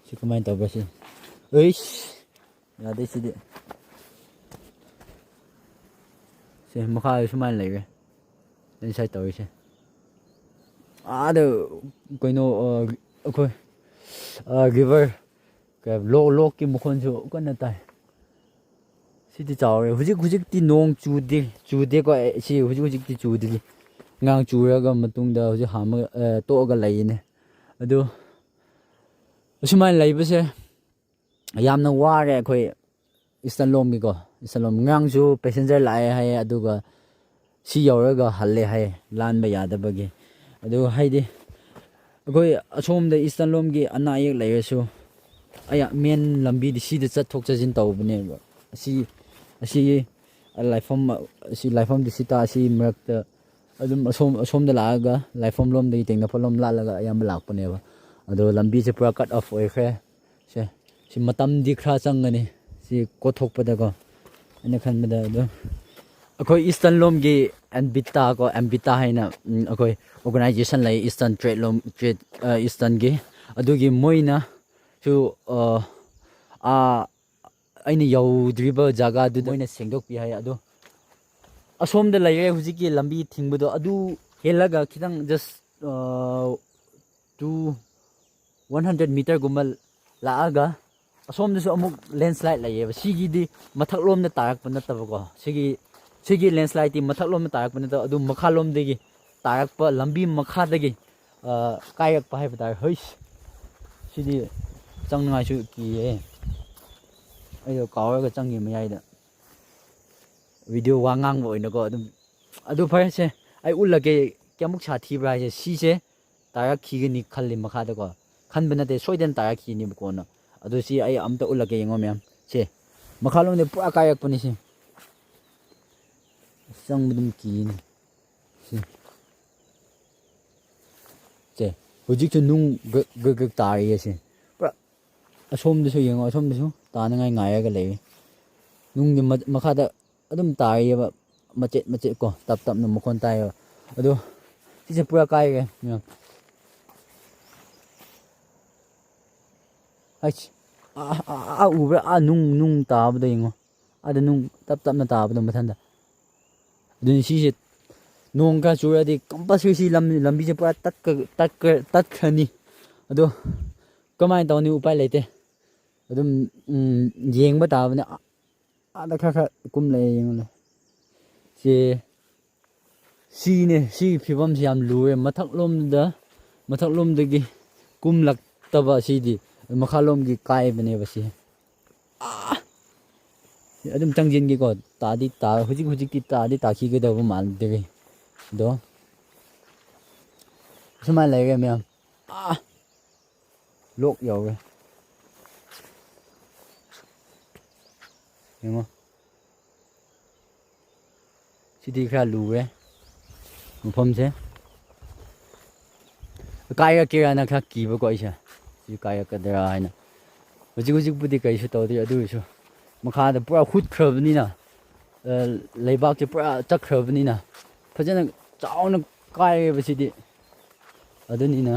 ꯁꯤ ꯀꯃꯥꯏꯅ ꯇꯧꯕ꯭ꯔꯥ ꯁꯤ? ꯑꯩꯁ! ꯌꯥꯗꯦ ꯁꯤꯗꯤ꯫ ꯁꯦ, ꯃꯈꯥꯗ ꯁꯨꯃꯥꯏꯅ ꯂꯩꯔꯦ꯫ ꯂꯦꯟꯁꯂꯥꯏꯠ ꯇꯧꯔꯤꯁꯦ꯫ ꯑꯥꯗ ꯀꯩꯅꯣ, ꯑ, ꯑꯩꯈꯣꯏ, ꯑ, ꯔꯤꯚꯔ, ꯀꯩ, ꯂꯣꯛ, ꯂꯣꯛꯀꯤ ꯃꯈꯣꯟꯁꯨ ꯀꯟꯅ ꯇꯥꯏ꯫ ꯁꯤꯗꯤ ꯆꯥꯎꯔꯦ꯫ ꯍꯧꯖꯤꯛ, ꯍꯧꯖꯤꯛꯇꯤ ꯅꯣꯡ ꯆꯨꯗꯦ, ꯆꯨꯗꯦꯀꯣ꯫ ꯑꯦ, ꯁꯤ ꯍꯧꯖꯤꯛ, ꯍꯧꯖꯤꯛꯇꯤ ꯆꯨꯗ꯭ꯔꯤ꯫ ꯉꯥꯡ ꯆꯨꯔꯒ ꯃꯇꯨꯡꯗ ꯍꯧꯖꯤꯛ ꯍꯥꯡꯕ, ꯑ, ꯇꯣꯛꯑꯒ ꯂꯩꯌꯦꯅꯦ꯫ ꯑꯗꯨ ꯑꯁꯨꯃꯥꯏꯅ ꯂꯩꯕꯁꯦ ꯌꯥꯝꯅ ꯋꯥꯔꯦ ꯑꯩꯈꯣꯏ Eastern ꯂꯣꯝꯒꯤꯀꯣ꯫ Eastern ꯂꯣꯝ ꯉꯔꯥꯡꯁꯨ passenger ꯂꯥꯛꯑꯦ ꯍꯥꯏꯌꯦ, ꯑꯗꯨꯒ ꯁꯤ ꯌꯧꯔꯒ ꯍꯜꯂꯦ ꯍꯥꯏꯌꯦ, ꯂꯥꯟꯕ ꯌꯥꯗꯕꯒꯤ꯫ ꯑꯗꯨ ꯍꯥꯏꯗꯤ ꯑꯩꯈꯣꯏ ꯑꯁꯣꯝꯗ Eastern ꯂꯣꯝꯒꯤ ꯑꯅꯥ ꯑꯌꯦꯛ ꯂꯩꯔꯁꯨ, ꯑꯩ main ꯂꯝꯕꯤꯗꯤ ꯁꯤꯗ ꯆꯠꯊꯣꯛ ꯆꯠꯁꯤꯟ ꯇꯧꯕꯅꯦꯕ꯫ ꯑꯁꯤ, ꯑꯁꯤ ꯂꯥꯏꯐꯝ, ꯑꯁꯤ ꯂꯥꯏꯐꯝꯗꯤ ꯁꯤꯇꯥ ꯑꯁꯤ ꯃꯔꯛꯇ ꯑꯗꯨꯝ ꯑꯁꯣꯝ, ꯑꯁꯣꯝꯗ ꯂꯥꯛꯑꯒ ꯂꯥꯏꯐꯝ ꯂꯣꯝꯗꯒꯤ ꯇꯦꯡꯅꯧꯄꯜ ꯂꯣꯝ ꯂꯥꯜꯂꯒ ꯑꯌꯥꯝꯕ ꯂꯥꯛꯄꯅꯦꯕ꯫ ꯑꯗꯣ ꯂꯝꯕꯤꯁꯦ ꯄꯨꯔꯥ cut off ꯑꯣꯏꯈ꯭ꯔꯦ꯫ ꯁꯦ, ꯁꯤ ꯃꯇꯝꯗꯤ ꯈꯔ ꯆꯪꯒꯅꯤ ꯁꯤ ꯀꯣꯠꯊꯣꯛꯄꯗꯀꯣ, ꯑꯩꯅ ꯈꯟꯕꯗ꯫ ꯑꯗꯣ ꯑꯩꯈꯣꯏ Eastern ꯂꯣꯝꯒꯤ ANBITA ꯀꯣ, ANBITA ꯍꯥꯏꯅ, ꯎꯝ, ꯑꯩꯈꯣꯏ organization ꯂꯩ, Eastern trade ꯂꯣꯝ, trade, ꯑ, Eastern ꯒꯤ꯫ ꯑꯗꯨꯒꯤ ꯃꯣꯏꯅꯁꯨ, ꯑ, ꯑꯥ, ꯑꯩꯅ ꯌꯧꯗ꯭ꯔꯤꯕ ꯖꯒꯥꯗꯨꯗ ꯃꯣꯏꯅ ꯁꯦꯡꯗꯣꯛꯄꯤ ꯍꯥꯏ꯫ ꯑꯗꯣ ꯑꯁꯣꯝꯗ ꯂꯩꯔꯦ ꯍꯧꯖꯤꯛꯀꯤ ꯂꯝꯕꯤ ꯊꯤꯡꯕꯗꯣ, ꯑꯗꯨ ꯍꯦꯜꯂꯒ ꯈꯤꯇꯪ just ꯇꯨ ꯋꯥꯟ ꯍꯟꯗ꯭ꯔꯦꯠ ꯃꯤꯇꯔꯒꯨꯝꯕ ꯂꯥꯛꯑꯒ ꯑꯁꯣꯝꯗꯁꯨ ꯑꯃꯨꯛ ꯂꯦꯟꯁ꯭ꯂꯥꯏꯠ ꯂꯩꯌꯦꯕ꯫ ꯁꯤꯒꯤꯗꯤ ꯃꯊꯛꯂꯣꯝꯗ ꯇꯥꯔꯛꯄ ꯅꯠꯇꯕꯀꯣ, ꯁꯤꯒꯤ ꯁꯤꯒꯤ ꯂꯦꯟꯁ꯭ꯂꯥꯏꯠꯇꯤ ꯃꯊꯛꯂꯣꯝꯗ ꯇꯥꯔꯛꯄ ꯅꯠꯇꯕ ꯑꯗꯨꯝ ꯃꯈꯥꯂꯣꯝꯗꯒꯤ ꯇꯥꯔꯛꯄ, ꯂꯝꯕꯤ ꯃꯈꯥꯗꯒꯤ ꯀꯥꯏꯔꯛꯄ ꯍꯥꯏꯕ ꯇꯥꯔꯦ꯫ ꯍꯩꯁ, ꯁꯤꯗꯤ ꯆꯪꯅꯉꯥꯏꯁꯨ ꯀꯤꯌꯦ꯫ ꯑꯩꯗꯣ ꯀꯥꯎꯔꯒ ꯆꯪꯉꯤ ꯃꯌꯥꯏꯗ꯫ ꯚꯤꯗꯤꯑꯣ ꯋꯥ ꯉꯥꯡꯕ ꯑꯣꯏꯅꯀꯣ꯫ ꯑꯗꯨꯝ ꯑꯗꯨ ꯐꯔꯦꯁꯦ, ꯑꯩ ꯎꯠꯂꯒꯦ ꯀꯌꯥꯃꯨꯛ ꯁꯥꯊꯤꯕ꯭ꯔꯥ ꯍꯥꯏꯁꯦ꯫ ꯁꯤꯁꯦ ꯇꯥꯔꯛꯈꯤꯒꯅꯤ ꯈꯜꯂꯤ ꯃꯈꯥꯗꯀꯣ꯫ ꯈꯟꯕ ꯅꯠꯇꯦ, ꯁꯣꯏꯗꯅ ꯇꯥꯔꯛꯈꯤꯅꯤꯕ ꯀꯣꯟꯅ꯫ ꯑꯗꯨ ꯁꯤ ꯑꯩ ꯑꯝꯇ ꯎꯠꯂꯛꯀꯦ, ꯌꯦꯡꯉꯣ ꯃꯌꯥꯝ꯫ ꯁꯦ, ꯃꯈꯥꯂꯣꯝꯗ ꯄꯨꯔꯥ ꯀꯥꯏꯔꯛꯄꯅꯤ ꯁꯤ꯫ ꯑꯁ, ꯆꯪꯕ ꯑꯗꯨꯝ ꯀꯤꯅꯤ꯫ ꯁꯤ꯫ ꯁꯦ, ꯍꯧꯖꯤꯛꯁꯨ ꯅꯨꯡ ꯒ꯭ꯔꯛ ꯒ꯭ꯔꯛ ꯒ꯭ꯔꯛ ꯇꯥꯔꯤꯌꯦ ꯁꯤ꯫ ꯄꯨꯔꯥ ꯑꯁꯣꯝꯗꯁꯨ ꯌꯦꯡꯉꯣ, ꯑꯁꯣꯝꯗꯁꯨ ꯇꯥꯅꯉꯥꯏ ꯉꯥꯏꯔꯒ ꯂꯩꯔꯤ꯫ ꯅꯨꯡꯗꯤ ꯃ-, ꯃꯈꯥꯗ ꯑꯗꯨꯝ ꯇꯥꯔꯤꯑꯕ, ꯃꯆꯦꯠ ꯃꯆꯦꯠ ꯀꯣ, ꯇꯞ ꯇꯞꯅ ꯃꯈꯣꯟ ꯇꯥꯏꯌꯦꯕ꯫ ꯑꯗꯣ ꯁꯤꯁꯦ ꯄꯨꯔꯥ ꯀꯥꯏꯔꯦ꯫ ꯌꯦꯡꯉꯣ꯫ ꯑꯩꯁ, ꯑꯥ, ꯑꯥ, ꯑꯥ, ꯎꯕ꯭ꯔꯥ? ꯑꯥ, ꯅꯨꯡ, ꯅꯨꯡ ꯇꯥꯕꯗ ꯌꯦꯡꯉꯣ꯫ ꯑꯥꯗ ꯅꯨꯡ ꯇꯞ ꯇꯞꯅ ꯇꯥꯕꯗꯣ ꯃꯊꯟꯗ꯫ ꯑꯗꯨꯅꯤ ꯁꯤꯁꯦ, ꯅꯣꯡ ꯈꯔ ꯆꯨꯔꯗꯤ ꯀꯝꯄꯜꯁꯔꯤ ꯁꯤ ꯂꯝ-, ꯂꯝꯕꯤꯁꯦ ꯄꯨꯔꯥ ꯇꯠꯈ-, ꯇꯠꯈ꯭ꯔ-, ꯇꯠꯈ꯭ꯔꯅꯤ꯫ ꯑꯗꯣ ꯀꯃꯥꯏꯅ ꯇꯧꯅꯤ? ꯎꯄꯥꯏ ꯂꯩꯇꯦ꯫ ꯑꯗꯨꯝ, ꯎꯝ, ꯌꯦꯡꯕ ꯇꯥꯕꯅꯦ꯫ ꯑꯥ-, ꯑꯥꯗ ꯈꯔ ꯈꯔ ꯀꯨꯝꯂꯛꯑꯦ, ꯌꯦꯡꯉꯨꯅꯦ꯫ ꯁꯤ, ꯁꯤꯅꯦ, ꯁꯤꯒꯤ ꯐꯤꯕꯝꯁꯤ ꯌꯥꯝ ꯂꯨꯔꯦ꯫ ꯃꯊꯛꯂꯣꯝꯗ, ꯃꯊꯛꯂꯣꯝꯗꯒꯤ ꯀꯨꯝꯂꯛꯇꯕ ꯑꯁꯤꯗꯤ ꯃꯈꯥꯂꯣꯝꯒꯤ ꯀꯥꯏꯕꯅꯦꯕ ꯁꯤ꯫ ꯑꯥ! ꯑꯗꯨꯝ ꯆꯪꯁꯤꯟꯒꯦꯀꯣ꯫ ꯇꯥꯗꯤ ꯇꯥ-, ꯍꯧꯖꯤꯛ ꯍꯧꯖꯤꯛꯇꯤ ꯇꯥꯗꯤ ꯇꯥꯈꯤꯒꯗꯧꯕ ꯃꯥꯟꯗ꯭ꯔꯦ꯫ ꯑꯗꯣ ꯁꯨꯃꯥꯏꯅ ꯂꯩꯔꯦ ꯃꯌꯥꯝ꯫ ꯑꯥ! ꯂꯣꯛ ꯌꯧꯔꯦ꯫ ꯌꯦꯡꯉꯣ꯫ ꯁꯤꯗꯤ ꯈꯔ ꯂꯨꯔꯦ ꯃꯐꯝꯁꯦ꯫ ꯀꯥꯏꯔꯛꯀꯦꯔꯥꯅ ꯈꯔ ꯀꯤꯕꯀꯣ ꯑꯩꯁꯦ꯫ ꯁꯤ ꯀꯥꯏꯔꯛꯀꯗ꯭ꯔꯥ ꯍꯥꯏꯅ꯫ ꯍꯧꯖꯤꯛ ꯍꯧꯖꯤꯛꯄꯨꯗꯤ ꯀꯔꯤꯁꯨ ꯇꯧꯗꯦ, ꯑꯗꯨ ꯑꯣꯏꯔꯁꯨ ꯃꯈꯥꯗ ꯄꯨꯔꯥ ꯍꯨꯠꯈ꯭ꯔꯕꯅꯤꯅ, ꯑ, ꯂꯩꯕꯥꯛꯁꯦ ꯄꯨꯔꯥ ꯆꯠꯈ꯭ꯔꯕꯅꯤꯅ ꯐꯖꯅ ꯆꯥꯎꯅ ꯀꯥꯏꯔꯦꯕ ꯁꯤꯗꯤ꯫ ꯑꯗꯨꯅꯤꯅ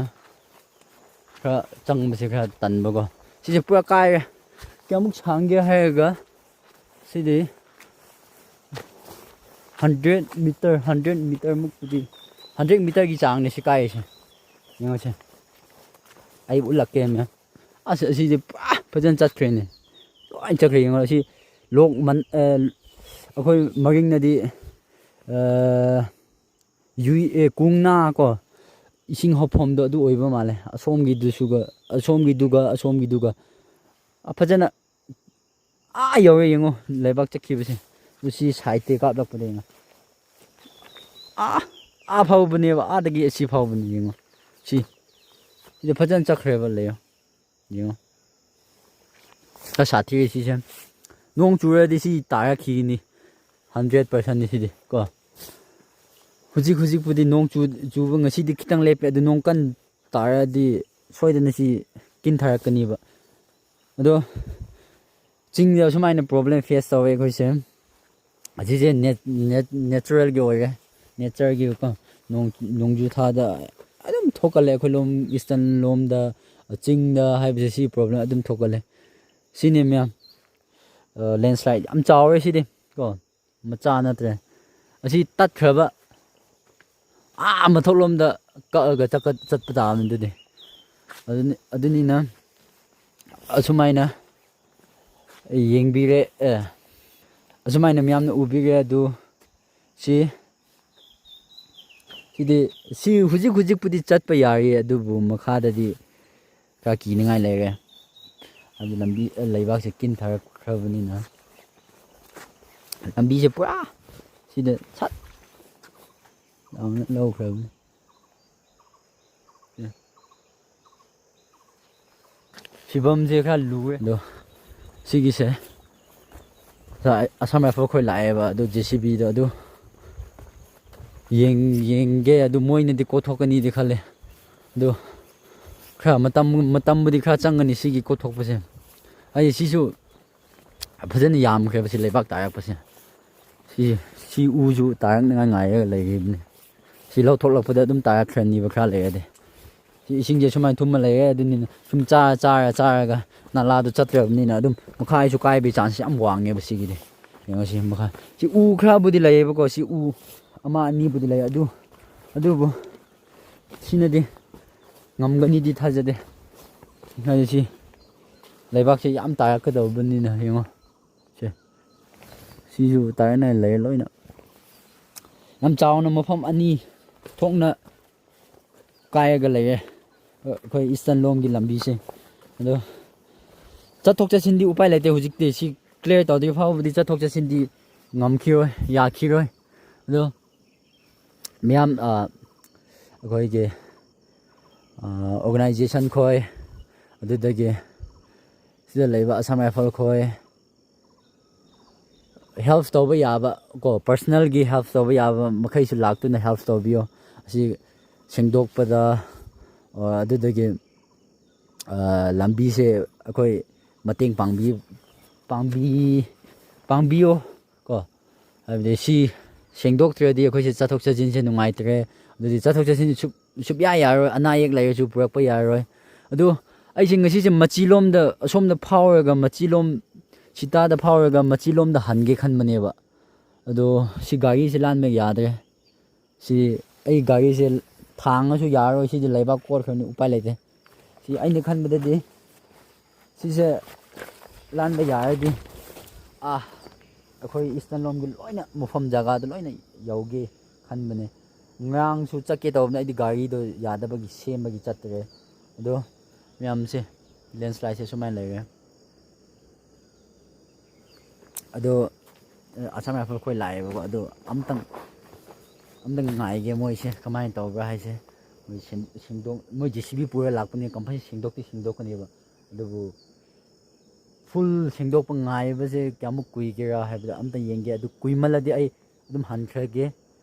ꯈꯔ ꯆꯪꯕꯁꯦ ꯈꯔ ꯇꯟꯕꯀꯣ꯫ ꯁꯤꯁꯦ ꯄꯨꯔꯥ ꯀꯥꯏꯔꯦ꯫ ꯀꯌꯥꯃꯨꯛ ꯁꯥꯡꯒꯦ ꯍꯥꯏꯔꯒ ꯁꯤꯗꯤ ꯍꯟꯗ꯭ꯔꯦꯠ ꯃꯤꯇꯔ, ꯍꯟꯗ꯭ꯔꯦꯠ ꯃꯤꯇꯔꯃꯨꯛꯄꯨꯗꯤ ꯍꯟꯗ꯭ꯔꯦꯠ ꯃꯤꯇꯔꯒꯤ ꯆꯥꯡꯅꯦ ꯁꯤ ꯀꯥꯏꯔꯤꯁꯦ꯫ ꯌꯦꯡꯉꯣꯁꯦ, ꯑꯩ ꯎꯠꯂꯛꯀꯦ ꯃꯌꯥꯝ꯫ ꯑꯁ, ꯑꯁꯤꯗꯤ ꯄꯨꯔꯥ ꯐꯖꯅ ꯆꯠꯈ꯭ꯔꯦꯅꯦ, ꯂꯣꯏ ꯆꯠꯈ꯭ꯔꯦ꯫ ꯌꯦꯡꯉꯣ, ꯑꯁꯤ ꯂꯣꯛ ꯃꯟ-, ꯑ, ꯑꯩꯈꯣꯏ ꯃꯔꯤꯡꯅꯗꯤ, ꯑ, ꯌꯨꯏ, ꯑꯦ, ꯀꯨꯡꯅꯥ ꯀꯣ, ꯏꯁꯤꯡ ꯍꯧꯐꯝꯗꯣ ꯑꯗꯨ ꯑꯣꯏꯕ ꯃꯥꯜꯂꯦ꯫ ꯑꯁꯣꯝꯒꯤꯗꯨꯁꯨꯒ, ꯑꯁꯣꯝꯒꯤꯗꯨꯒ, ꯑꯁꯣꯝꯒꯤꯗꯨꯒ꯫ ꯑ, ꯐꯖꯅ ꯑꯥ ꯌꯧꯔꯦ ꯌꯦꯡꯉꯣ, ꯂꯩꯕꯥꯛ ꯆꯠꯈꯤꯕꯁꯦ꯫ ꯑꯗꯨ ꯁꯤ ꯁꯥꯏꯠꯇ ꯀꯥꯞꯂꯛꯄꯗ ꯌꯦꯡꯉꯣ꯫ ꯑꯥ, ꯑꯥ ꯐꯥꯎꯕꯅꯦꯕ, ꯑꯥꯗꯒꯤ ꯑꯁꯤ ꯐꯥꯎꯕꯅꯦ ꯌꯦꯡꯉꯣ꯫ ꯁꯤ, ꯁꯤꯗ ꯐꯖꯅ ꯆꯠꯈ꯭ꯔꯦꯕ, ꯂꯩꯌꯣ꯫ ꯌꯦꯡꯉꯣ꯫ ꯈꯔ ꯁꯥꯊꯤꯔꯦ ꯁꯤꯁꯦ꯫ ꯅꯣꯡ ꯆꯨꯔꯗꯤ ꯁꯤ ꯇꯥꯔꯛꯈꯤꯒꯅꯤ꯫ ꯍꯟꯗ꯭ꯔꯦꯠ ꯄꯥꯔꯁꯦꯟꯅꯤ ꯁꯤꯗꯤ ꯀꯣ꯫ ꯍꯧꯖꯤꯛ ꯍꯧꯖꯤꯛꯄꯨꯗꯤ ꯅꯣꯡ ꯆꯨ-, ꯆꯨꯕ ꯉꯁꯤꯗꯤ ꯈꯤꯇꯪ ꯂꯦꯞꯄꯦ꯫ ꯑꯗꯨ ꯅꯣꯡ ꯀꯟꯅ ꯇꯥꯔꯗꯤ ꯁꯣꯏꯗꯅ ꯁꯤ ꯀꯤꯟꯊꯔꯛꯀꯅꯤꯕ꯫ ꯑꯗꯣ ꯆꯤꯡꯗ ꯁꯨꯃꯥꯏꯅ ꯄ꯭ꯔꯣꯕ꯭ꯂꯦꯝ ꯐꯦꯁ ꯇꯧꯋꯦ ꯑꯩꯈꯣꯏꯁꯦ꯫ ꯑꯁꯤꯁꯦ ꯅꯦꯠ-, ꯅꯦꯠ-, ꯅꯦꯆꯔꯦꯜꯒꯤ ꯑꯣꯏꯔꯦ꯫ ꯅꯦꯆꯔꯒꯤꯀꯣ, ꯅꯣꯡ-, ꯅꯣꯡꯖꯨ ꯊꯥꯗ ꯑꯗꯨꯝ ꯊꯣꯛꯀꯜꯂꯦ ꯑꯩꯈꯣꯏ ꯂꯣꯝ, ꯏꯁꯇꯔꯟ ꯂꯣꯝꯗ, ꯆꯤꯡꯗ ꯍꯥꯏꯕꯁꯦ ꯁꯤ ꯄ꯭ꯔꯣꯕ꯭ꯂꯦꯝ ꯑꯗꯨꯝ ꯊꯣꯛꯀꯜꯂꯦ꯫ ꯁꯤꯅꯤ ꯃꯌꯥꯝ, ꯑ, ꯂꯦꯟꯁ꯭ꯂꯥꯏꯠ ꯌꯥꯝ ꯆꯥꯎꯔꯦ ꯁꯤꯗꯤ ꯀꯣ, ꯃꯆꯥ ꯅꯠꯇ꯭ꯔꯦ꯫ ꯑꯁꯤ ꯇꯠꯈ꯭ꯔꯕ ꯑꯥ ꯃꯊꯛꯂꯣꯝꯗ ꯀꯛꯑꯒ ꯆꯠꯀ-, ꯆꯠꯄ ꯇꯥꯕꯅꯤ ꯑꯗꯨꯗꯤ꯫ ꯑꯗꯨꯅꯤ-, ꯑꯗꯨꯅꯤꯅ ꯑꯁꯨꯃꯥꯏꯅ ꯌꯦꯡꯕꯤꯔꯦ, ꯑꯦ, ꯑꯁꯨꯃꯥꯏꯅ ꯃꯌꯥꯝꯅ ꯎꯕꯤꯔꯦ꯫ ꯑꯗꯨ ꯁꯤ, ꯁꯤꯗꯤ, ꯁꯤ ꯍꯧꯖꯤꯛ ꯍꯧꯖꯤꯛꯄꯨꯗꯤ ꯆꯠꯄ ꯌꯥꯔꯤ, ꯑꯗꯨꯕꯨ ꯃꯈꯥꯗꯗꯤ ꯈꯔ ꯀꯤꯅꯤꯡꯉꯥꯏ ꯂꯩꯔꯦ꯫ ꯑꯗꯨ ꯂꯝꯕꯤ, ꯂꯩꯕꯥꯛꯁꯦ ꯀꯤꯟꯊꯔꯛꯈ꯭ꯔꯕꯅꯤꯅ ꯂꯝꯕꯤꯁꯦ ꯄꯨꯔꯥ ꯁꯤꯗ ꯁꯠ ꯂꯥꯎꯅ ꯂꯧꯈ꯭ꯔꯕꯅꯤ꯫ ꯐꯤꯕꯝꯁꯦ ꯈꯔ ꯂꯨꯋꯦ꯫ ꯑꯗꯣ ꯁꯤꯒꯤꯁꯦ ꯉꯁꯥꯏ ꯑꯁꯥꯝ ꯔꯥꯏꯐꯜ ꯈꯣꯏ ꯂꯥꯛꯑꯦꯕ, ꯑꯗꯨ ꯖꯦ ꯁꯤ ꯕꯤꯗꯣ ꯑꯗꯨ ꯌꯦꯡ-, ꯌꯦꯡꯒꯦ꯫ ꯑꯗꯨ ꯃꯣꯏꯅꯗꯤ ꯀꯣꯊꯣꯛꯀꯅꯤꯗꯤ ꯈꯜꯂꯦ꯫ ꯑꯗꯨ ꯈꯔ ꯃꯇꯝ, ꯃꯇꯝꯕꯨꯗꯤ ꯈꯔ ꯆꯪꯒꯅꯤ ꯁꯤꯒꯤ ꯀꯣꯊꯣꯛꯄꯁꯦ꯫ ꯑꯩ ꯁꯤꯁꯨ ꯐꯖꯅ ꯌꯥꯝꯈ꯭ꯔꯦꯕ ꯁꯤ ꯂꯩꯕꯥꯛ ꯇꯥꯔꯛꯄꯁꯦ꯫ ꯁꯤ, ꯁꯤ ꯎꯁꯨ ꯇꯥꯔꯛꯅꯉꯥꯏ ꯉꯥꯏꯔꯒ ꯂꯩꯔꯤꯕꯅꯤ꯫ ꯁꯤ ꯂꯧꯊꯣꯛꯂꯛꯄꯗ ꯑꯗꯨꯝ ꯇꯥꯔꯛꯈ꯭ꯔꯅꯤꯕ ꯈꯔ ꯂꯩꯔꯗꯤ꯫ ꯁꯤ ꯏꯁꯤꯡꯁꯦ ꯁꯨꯃꯥꯏꯅ ꯊꯨꯝꯃ ꯂꯩꯔꯦ, ꯑꯗꯨꯅꯤꯅ ꯁꯨꯝ ꯆꯥꯔ, ꯆꯥꯔ, ꯆꯥꯔꯒ ꯅꯥꯂꯥꯗꯣ ꯆꯠꯇ꯭ꯔꯕꯅꯤꯅ ꯑꯗꯨꯝ ꯃꯈꯥꯁꯨ ꯀꯥꯏꯕꯒꯤ ꯆꯥꯟꯁ ꯌꯥꯝ ꯋꯥꯡꯉꯦꯕ ꯁꯤꯒꯤꯗꯤ꯫ ꯌꯦꯡꯉꯣ ꯁꯤ ꯃꯈꯥ꯫ ꯁꯤ ꯎ ꯈꯔꯕꯨꯗꯤ ꯂꯩꯌꯦꯕꯀꯣ, ꯁꯤ ꯎ ꯑꯃ ꯑꯅꯤꯕꯨꯗꯤ ꯂꯩ, ꯑꯗꯨ ꯑꯗꯨꯕꯨ ꯁꯤꯅꯗꯤ ꯉꯝꯒꯅꯤꯗꯤ ꯊꯥꯖꯗꯦ꯫ ꯍꯥꯏꯗꯤ ꯁꯤ ꯂꯩꯕꯥꯛꯁꯦ ꯌꯥꯝ ꯇꯥꯔꯛꯀꯗꯧꯕꯅꯤꯅ ꯌꯦꯡꯉꯣ꯫ ꯁꯦ, ꯁꯤꯁꯨ ꯇꯥꯔꯛꯅ ꯂꯩꯔꯦ ꯂꯣꯏꯅ꯫ ꯌꯥꯝ ꯆꯥꯎꯅ ꯃꯐꯝ ꯑꯅꯤ ꯊꯣꯛꯅ ꯀꯥꯏꯔꯒ ꯂꯩꯔꯦ ꯑꯩꯈꯣꯏ ꯏꯁꯇꯔꯟ ꯂꯣꯝꯒꯤ ꯂꯝꯕꯤꯁꯦ꯫ ꯑꯗꯣ ꯆꯠꯊꯣꯛ ꯆꯠꯁꯤꯟꯗꯤ ꯎꯄꯥꯏ ꯂꯩꯇꯦ ꯍꯧꯖꯤꯛꯇꯤ꯫ ꯁꯤ ꯀ꯭ꯂꯤꯌꯥꯔ ꯇꯧꯗ꯭ꯔꯤ ꯐꯥꯎꯕꯗꯤ ꯆꯠꯊꯣꯛ ꯆꯠꯁꯤꯟꯗꯤ ꯉꯝꯈꯤꯔꯣꯏ, ꯌꯥꯈꯤꯔꯣꯏ꯫ ꯑꯗꯣ ꯃꯌꯥꯝ, ꯑ, ꯑꯩꯈꯣꯏꯒꯤ, ꯑ, ꯑꯣꯔꯒꯅꯥꯏꯖꯦꯁꯟ ꯈꯣꯏ, ꯑꯗꯨꯗꯒꯤ ꯁꯤꯗ ꯂꯩꯕ ꯑꯁꯥꯝ ꯔꯥꯏꯐꯜ ꯈꯣꯏ, ꯍꯦꯜꯞ ꯇꯧꯕ ꯌꯥꯕ ꯀꯣ, ꯄꯔꯁꯅꯦꯜꯒꯤ ꯍꯦꯜꯞ ꯇꯧꯕ ꯌꯥꯕ ꯃꯈꯩꯁꯨ ꯂꯥꯛꯇꯨꯅ ꯍꯦꯜꯞ ꯇꯧꯕꯤꯌꯣ꯫ ꯑꯁꯤ ꯁꯦꯡꯗꯣꯛꯄꯗ, ꯑ, ꯑꯗꯨꯗꯒꯤ, ꯑ, ꯂꯝꯕꯤꯁꯦ ꯑꯩꯈꯣꯏ ꯃꯇꯦꯡ ꯄꯥꯡꯕꯤ-, ꯄꯥꯡꯕꯤ-, ꯄꯥꯡꯕꯤꯌꯣ ꯀꯣ꯫ ꯍꯥꯏꯕꯗꯤ ꯁꯤ ꯁꯦꯡꯗꯣꯛꯇ꯭ꯔꯗꯤ ꯑꯩꯈꯣꯏꯁꯦ ꯆꯠꯊꯣꯛ ꯆꯠꯁꯤꯟꯁꯦ ꯅꯨꯡꯉꯥꯏꯇ꯭ꯔꯦ꯫ ꯑꯗꯨꯗꯤ ꯆꯠꯊꯣꯛ ꯆꯠꯁꯤꯟ ꯁꯨꯞ-, ꯁꯨꯞꯌꯥ ꯌꯥꯔꯣꯏ, ꯑꯅꯥ ꯑꯌꯦꯛ ꯂꯩꯔꯁꯨ ꯄꯨꯔꯛꯄ ꯌꯥꯔꯣꯏ꯫ ꯑꯗꯨ ꯑꯩꯁꯦ ꯉꯁꯤꯁꯦ ꯃꯆꯤꯂꯣꯝꯗ, ꯑꯁꯣꯝꯗ ꯐꯥꯎꯔꯒ ꯃꯆꯤꯂꯣꯝ, ꯁꯤꯇꯥꯗ ꯐꯥꯎꯔꯒ ꯃꯆꯤꯂꯣꯝꯗ ꯍꯟꯒꯦ ꯈꯟꯕꯅꯦꯕ꯫ ꯑꯗꯣ ꯁꯤ ꯒꯥꯔꯤꯁꯦ ꯂꯥꯟꯕ ꯌꯥꯗ꯭ꯔꯦ꯫ ꯁꯤ ꯑꯩ ꯒꯥꯔꯤꯁꯦ ꯊꯥꯡꯉꯁꯨ ꯌꯥꯔꯔꯣꯏ, ꯁꯤꯗꯤ ꯂꯩꯕꯥꯛ ꯀꯣꯠꯈ꯭ꯔꯅꯤ, ꯎꯄꯥꯏ ꯂꯩꯇꯦ꯫ ꯁꯤ ꯑꯩꯅ ꯈꯟꯕꯗꯗꯤ ꯁꯤꯁꯦ ꯂꯥꯟꯕ ꯌꯥꯔꯗꯤ, ꯑꯥ, ꯑꯩꯈꯣꯏ ꯏꯁꯇꯔꯟ ꯂꯣꯝꯒꯤ ꯂꯣꯏꯅ ꯃꯐꯝ ꯖꯒꯥꯗ ꯂꯣꯏꯅ ꯌꯧꯒꯦ ꯈꯟꯕꯅꯦ꯫ ꯉꯔꯥꯡꯁꯨ ꯆꯠꯀꯦ ꯇꯧꯕꯅꯦ, ꯑꯩꯗꯤ ꯒꯥꯔꯤꯗꯣ ꯌꯥꯗꯕꯒꯤ ꯁꯦꯝꯕꯒꯤ ꯆꯠꯇ꯭ꯔꯦ꯫ ꯑꯗꯣ ꯃꯌꯥꯝꯁꯦ, ꯂꯦꯟꯁ꯭ꯂꯥꯏꯠꯁꯦ ꯁꯨꯃꯥꯏꯅ ꯂꯩꯔꯦ꯫ ꯑꯗꯣ, ꯑ, ꯑꯁꯥꯝ ꯔꯥꯏꯐꯜ ꯑꯩꯈꯣꯏ ꯂꯥꯛꯑꯦꯕꯀꯣ꯫ ꯑꯗꯣ ꯑꯝꯇꯪ, ꯑꯝꯇꯪ ꯉꯥꯏꯒꯦ ꯃꯣꯏꯁꯦ ꯀꯃꯥꯏꯅ ꯇꯧꯕ꯭ꯔꯥ ꯍꯥꯏꯁꯦ꯫ ꯃꯣꯏ ꯁꯦꯝ-, ꯁꯦꯝꯗꯣꯛ-, ꯃꯣꯏ JCB ꯄꯨꯔ ꯂꯥꯛꯄꯅꯦ, ꯀꯝꯄꯜꯁꯔꯤ ꯁꯦꯡꯗꯣꯛꯇꯤ ꯁꯦꯡꯗꯣꯛꯀꯅꯦꯕ꯫ ꯑꯗꯨꯕꯨ ꯐꯨꯜ ꯁꯦꯡꯗꯣꯛꯄ ꯉꯥꯏꯕꯁꯦ ꯀꯌꯥꯃꯨꯛ ꯀꯨꯏꯒꯦꯔꯥ ꯍꯥꯏꯕꯗꯣ ꯑꯝꯇ ꯌꯦꯡꯒꯦ꯫ ꯑꯗꯨ ꯀꯨꯏꯃꯜꯂꯗꯤ ꯑꯩ ꯑꯗꯨꯝ ꯍꯟꯈ꯭ꯔꯒꯦ꯫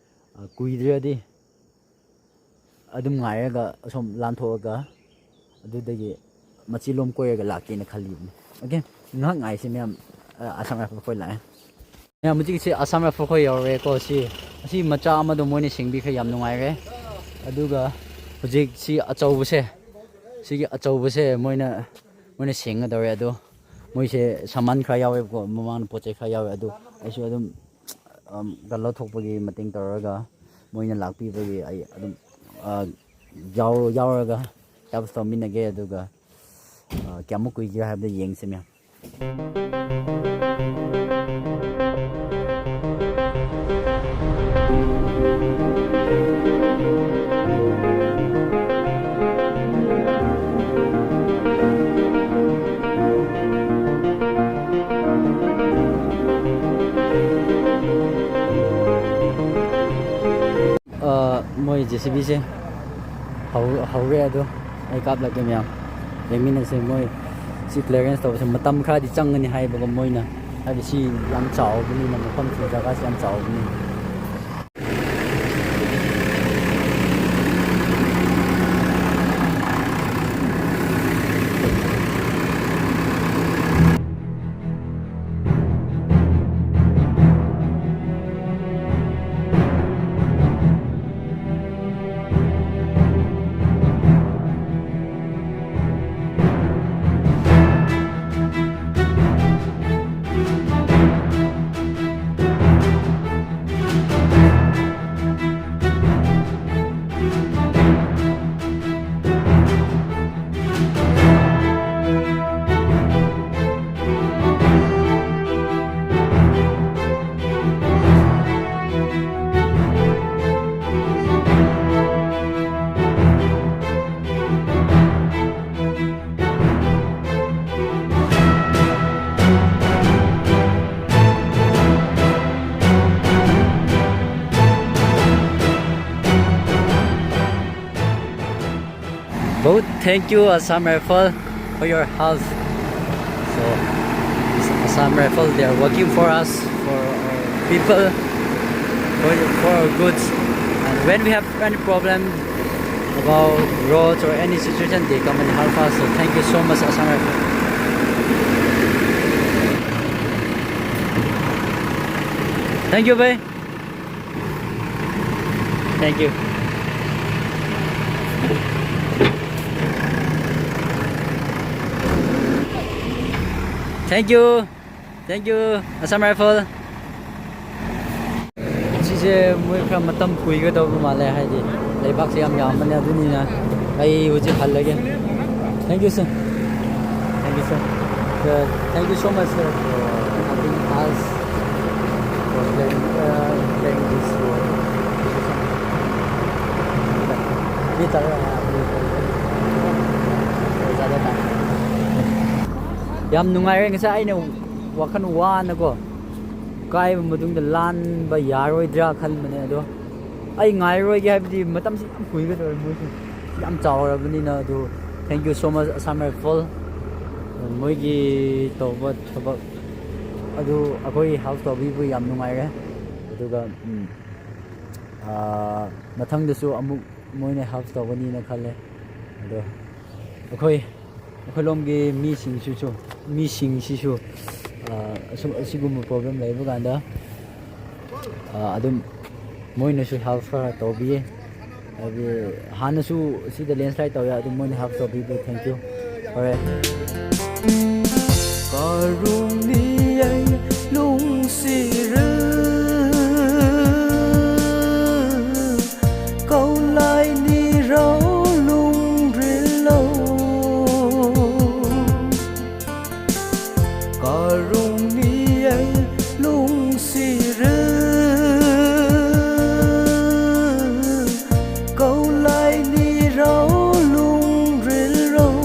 ꯑ, ꯀꯨꯏꯗ꯭ꯔꯗꯤ ꯑꯗꯨꯝ ꯉꯥꯏꯔꯒ ꯑꯁꯣꯝ ꯂꯥꯟꯊꯣꯛꯑꯒ ꯑꯗꯨꯗꯒꯤ ꯃꯆꯤꯂꯣꯝ ꯀꯣꯏꯔꯒ ꯂꯥꯛꯀꯦꯅ ꯈꯜꯂꯤꯕꯅꯤ꯫ ꯑꯣꯀꯦ, ꯉꯥꯏꯍꯥꯛ ꯉꯥꯏꯁꯤ ꯃꯌꯥꯝ꯫ ꯑ, ꯑꯁꯥꯝ ꯔꯥꯏꯐꯜ ꯑꯩꯈꯣꯏ ꯂꯥꯛꯑꯦ꯫ ꯃꯌꯥꯝ, ꯍꯧꯖꯤꯛꯁꯤ ꯑꯁꯥꯝ ꯔꯥꯏꯐꯜ ꯑꯩꯈꯣꯏ ꯌꯧꯔꯦꯀꯣ꯫ ꯁꯤ, ꯑꯁꯤ ꯃꯆꯥ ꯑꯃꯗꯣ ꯃꯣꯏꯅ ꯁꯦꯡꯕꯤꯈ꯭ꯔꯦ, ꯌꯥꯝ ꯅꯨꯡꯉꯥꯏꯔꯦ꯫ ꯑꯗꯨꯒ ꯍꯧꯖꯤꯛ ꯁꯤ ꯑꯆꯧꯕꯁꯦ, ꯁꯤꯒꯤ ꯑꯆꯧꯕꯁꯦ ꯃꯣꯏꯅ, ꯃꯣꯏꯅ ꯁꯦꯡꯒꯗꯧꯔꯦ꯫ ꯑꯗꯣ ꯃꯣꯏꯁꯦ ꯁꯥꯃꯥꯟ ꯈꯔ ꯌꯥꯎꯋꯦꯕꯀꯣ, ꯃꯃꯥꯡꯗ ꯄꯣꯠ ꯆꯩ ꯈꯔ ꯌꯥꯎꯋꯦ꯫ ꯑꯗꯨ ꯑꯩꯁꯨ ꯑꯗꯨꯝ, ꯑꯝ, ꯀꯩꯅꯣ ꯂꯧꯊꯣꯛꯄꯒꯤ ꯃꯇꯦꯡ ꯇꯧꯔꯒ ꯃꯣꯏꯅ ꯂꯥꯛꯄꯤꯕꯒꯤ ꯑꯩ ꯑꯗꯨꯝ, ꯑ, ꯌꯥꯎ-, ꯌꯥꯎꯔꯒ ꯆꯥꯕꯁꯨ ꯇꯧꯃꯤꯟꯅꯒꯦ꯫ ꯑꯗꯨꯒ, ꯑ, ꯀꯌꯥꯃꯨꯛ ꯀꯨꯏꯒꯦ ꯍꯥꯏꯕꯗ ꯌꯦꯡꯁꯦ, ꯃꯌꯥꯝ꯫ ꯑ, ꯃꯣꯏ JCBꯁꯦ ꯍꯧ-, ꯍꯧꯔꯦ꯫ ꯑꯗꯣ ꯑꯩ ꯀꯥꯞꯂꯛꯀꯦ, ꯃꯌꯥꯝ ꯌꯦꯡꯃꯤꯟꯅꯁꯦ꯫ ꯃꯣꯏ ꯁꯤ clearance ꯇꯧꯕꯁꯦ ꯃꯇꯝ ꯈꯔꯗꯤ ꯆꯪꯒꯅꯤ ꯍꯥꯏꯕꯀꯣ ꯃꯣꯏꯅ, ꯍꯥꯏꯕꯗꯤ ꯁꯤ ꯌꯥꯝ ꯆꯥꯎꯕꯅꯤꯅ, ꯃꯐꯝꯁꯤ, ꯖꯒꯥꯁꯤ ꯌꯥꯝ ꯆꯥꯎꯕꯅꯤꯅ꯫ Both, thank you, Assam Rifle, for your help. So, Assam Rifle, they are working for us, for our people, for, for our goods. And when we have any problem about roads or any situation, they come and help us. So, thank you so much, Assam Rifle. Thank you, bhai. Thank you. Thank you. Thank you, Assam Rifle. This is ꯁꯦ ꯃꯣꯏ ꯈꯔ ꯃꯇꯝ ꯀꯨꯏꯒꯗꯧꯕ ꯃꯥꯜꯂꯦ, ꯍꯥꯏꯗꯤ ꯂꯩꯕꯥꯛꯁꯦ ꯌꯥꯝ ꯌꯥꯝꯕꯅꯦ, ꯑꯗꯨꯅꯤꯅ ꯑꯩ ꯍꯧꯖꯤꯛ ꯍꯜꯂꯒꯦ꯫ Thank you, sir. Thank you, sir. Sir, thank you so much, sir, for helping us for playing, uh, playing this role. ये चल रहा है आपके ऊपर। ज़्यादा टाइम। ꯌꯥꯝ ꯅꯨꯡꯉꯥꯏꯔꯦ꯫ ꯉꯁꯥꯏ ꯑꯩꯅ ꯋꯥꯈꯜ ꯋꯥꯅꯀꯣ ꯀꯥꯏꯕ ꯃꯇꯨꯡꯗ ꯂꯥꯟꯕ ꯌꯥꯔꯣꯏꯗ꯭ꯔꯥ ꯈꯟꯕꯅꯦ, ꯑꯗꯣ ꯑꯩ ꯉꯥꯏꯔꯣꯏꯒꯦ, ꯍꯥꯏꯕꯗꯤ ꯃꯇꯝꯁꯤ ꯌꯥꯝ ꯀꯨꯏꯒꯗꯧꯔꯦ, ꯃꯣꯏꯁꯨ ꯌꯥꯝ ꯆꯥꯎꯔꯕꯅꯤꯅ꯫ ꯑꯗꯨ thank you so much, Assam Rifle, ꯃꯣꯏꯒꯤ ꯇꯧꯕ ꯊꯕꯛ ꯑꯗꯨ ꯑꯩꯈꯣꯏ help ꯇꯧꯕꯤꯕ ꯌꯥꯝ ꯅꯨꯡꯉꯥꯏꯔꯦ꯫ ꯑꯗꯨꯒ, ꯎꯝ, ꯑꯥ, ꯃꯊꯪꯗꯁꯨ ꯑꯃꯨꯛ ꯃꯣꯏꯅ help ꯇꯧꯒꯅꯤꯅ ꯈꯜꯂꯦ꯫ ꯑꯗꯣ ꯑꯩꯈꯣꯏ, ꯑꯩꯈꯣꯏ ꯂꯣꯝꯒꯤ ꯃꯤꯁꯤꯡꯁꯤꯁꯨ, ꯃꯤꯁꯤꯡꯁꯤꯁꯨ, ꯑꯥ, ꯑꯁꯨꯝ, ꯑꯁꯤꯒꯨꯝꯕ problem ꯂꯩꯕ ꯀꯥꯟꯗ, ꯑꯥ, ꯑꯗꯨꯝ ꯃꯣꯏꯅꯁꯨ help ꯈꯔ ꯇꯧꯕꯤꯌꯦ꯫ ꯍꯥꯏꯗꯤ ꯍꯥꯟꯅꯁꯨ ꯁꯤꯗ landslide ꯇꯧꯋꯦ, ꯑꯗꯨꯝ ꯃꯣꯏꯅ help ꯇꯧꯕꯤꯕ, thank you꯫ ꯍꯣꯔꯦ꯫ ꯀꯔꯨꯡꯅꯤ ꯑꯩ ꯂꯨꯡꯁꯤꯔ ꯀꯧꯂꯥꯏꯅꯤ ꯔꯧ ꯂꯨꯡꯔꯤꯜꯂꯧ꯫ ꯀꯔꯨꯡꯅꯤ ꯑꯩ ꯂꯨꯡꯁꯤꯔ ꯀꯧꯂꯥꯏꯅꯤ ꯔꯧ ꯂꯨꯡꯔꯤꯜꯔꯧ꯫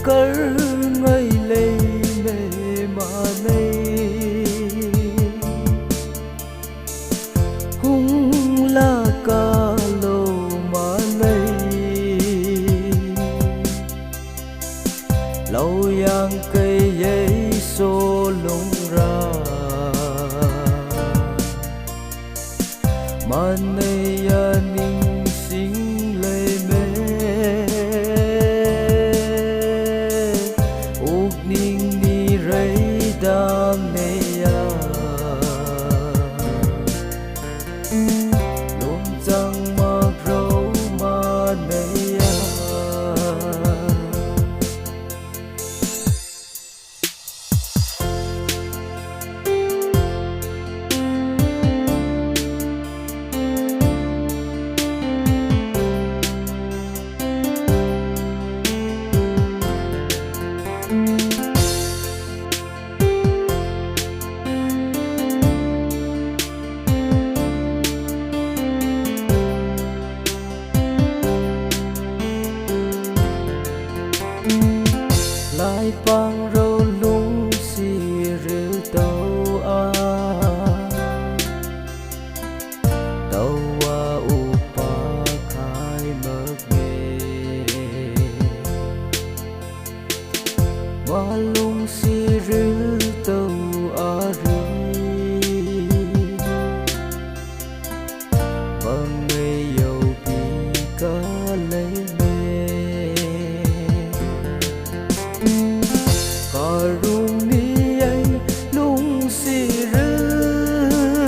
ꯀꯔꯉꯩ ꯂꯩꯃꯦ ꯃꯥꯅꯩ꯫ ꯍꯨꯡꯂꯥ ꯀꯥꯂꯣ ꯃꯥꯅꯩ꯫ ꯂꯧꯌꯥꯡ ꯀꯩꯌꯩ ꯁꯣꯂꯨꯡꯔꯥ꯫ ꯃꯥꯅꯩ ꯌꯥꯅꯤꯡꯁꯤꯡ ꯂꯩꯃꯦ꯫ ꯎꯛꯅꯤꯡ ꯅꯤꯔꯩ ꯗꯥꯝꯅꯦꯌꯥ꯫ ꯂꯣꯝꯆꯪ ꯃꯥꯒ꯭ꯔꯧ ꯃꯥꯅꯩꯌꯥ꯫ Pangrau lungsi ril tau a, tau a upa khai mak me. Malungsi ril tau a ri, pangai yau pi ka lei me. Karung ni ei lungsi ril,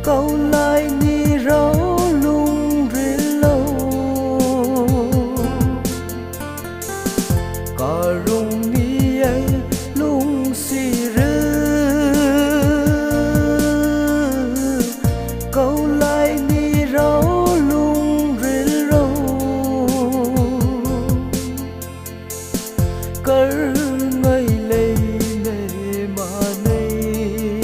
kau lai ni rau lung ril lo. Karung ni ei lungsi ril, kau lai ni rau lung ril rau. Kar ngai lei me ma nei,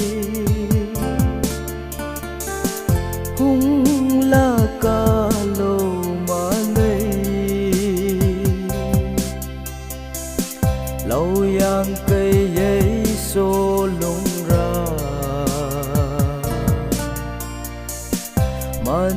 hung la ka lo ma nei. Lau yang kei ei so lung ra, man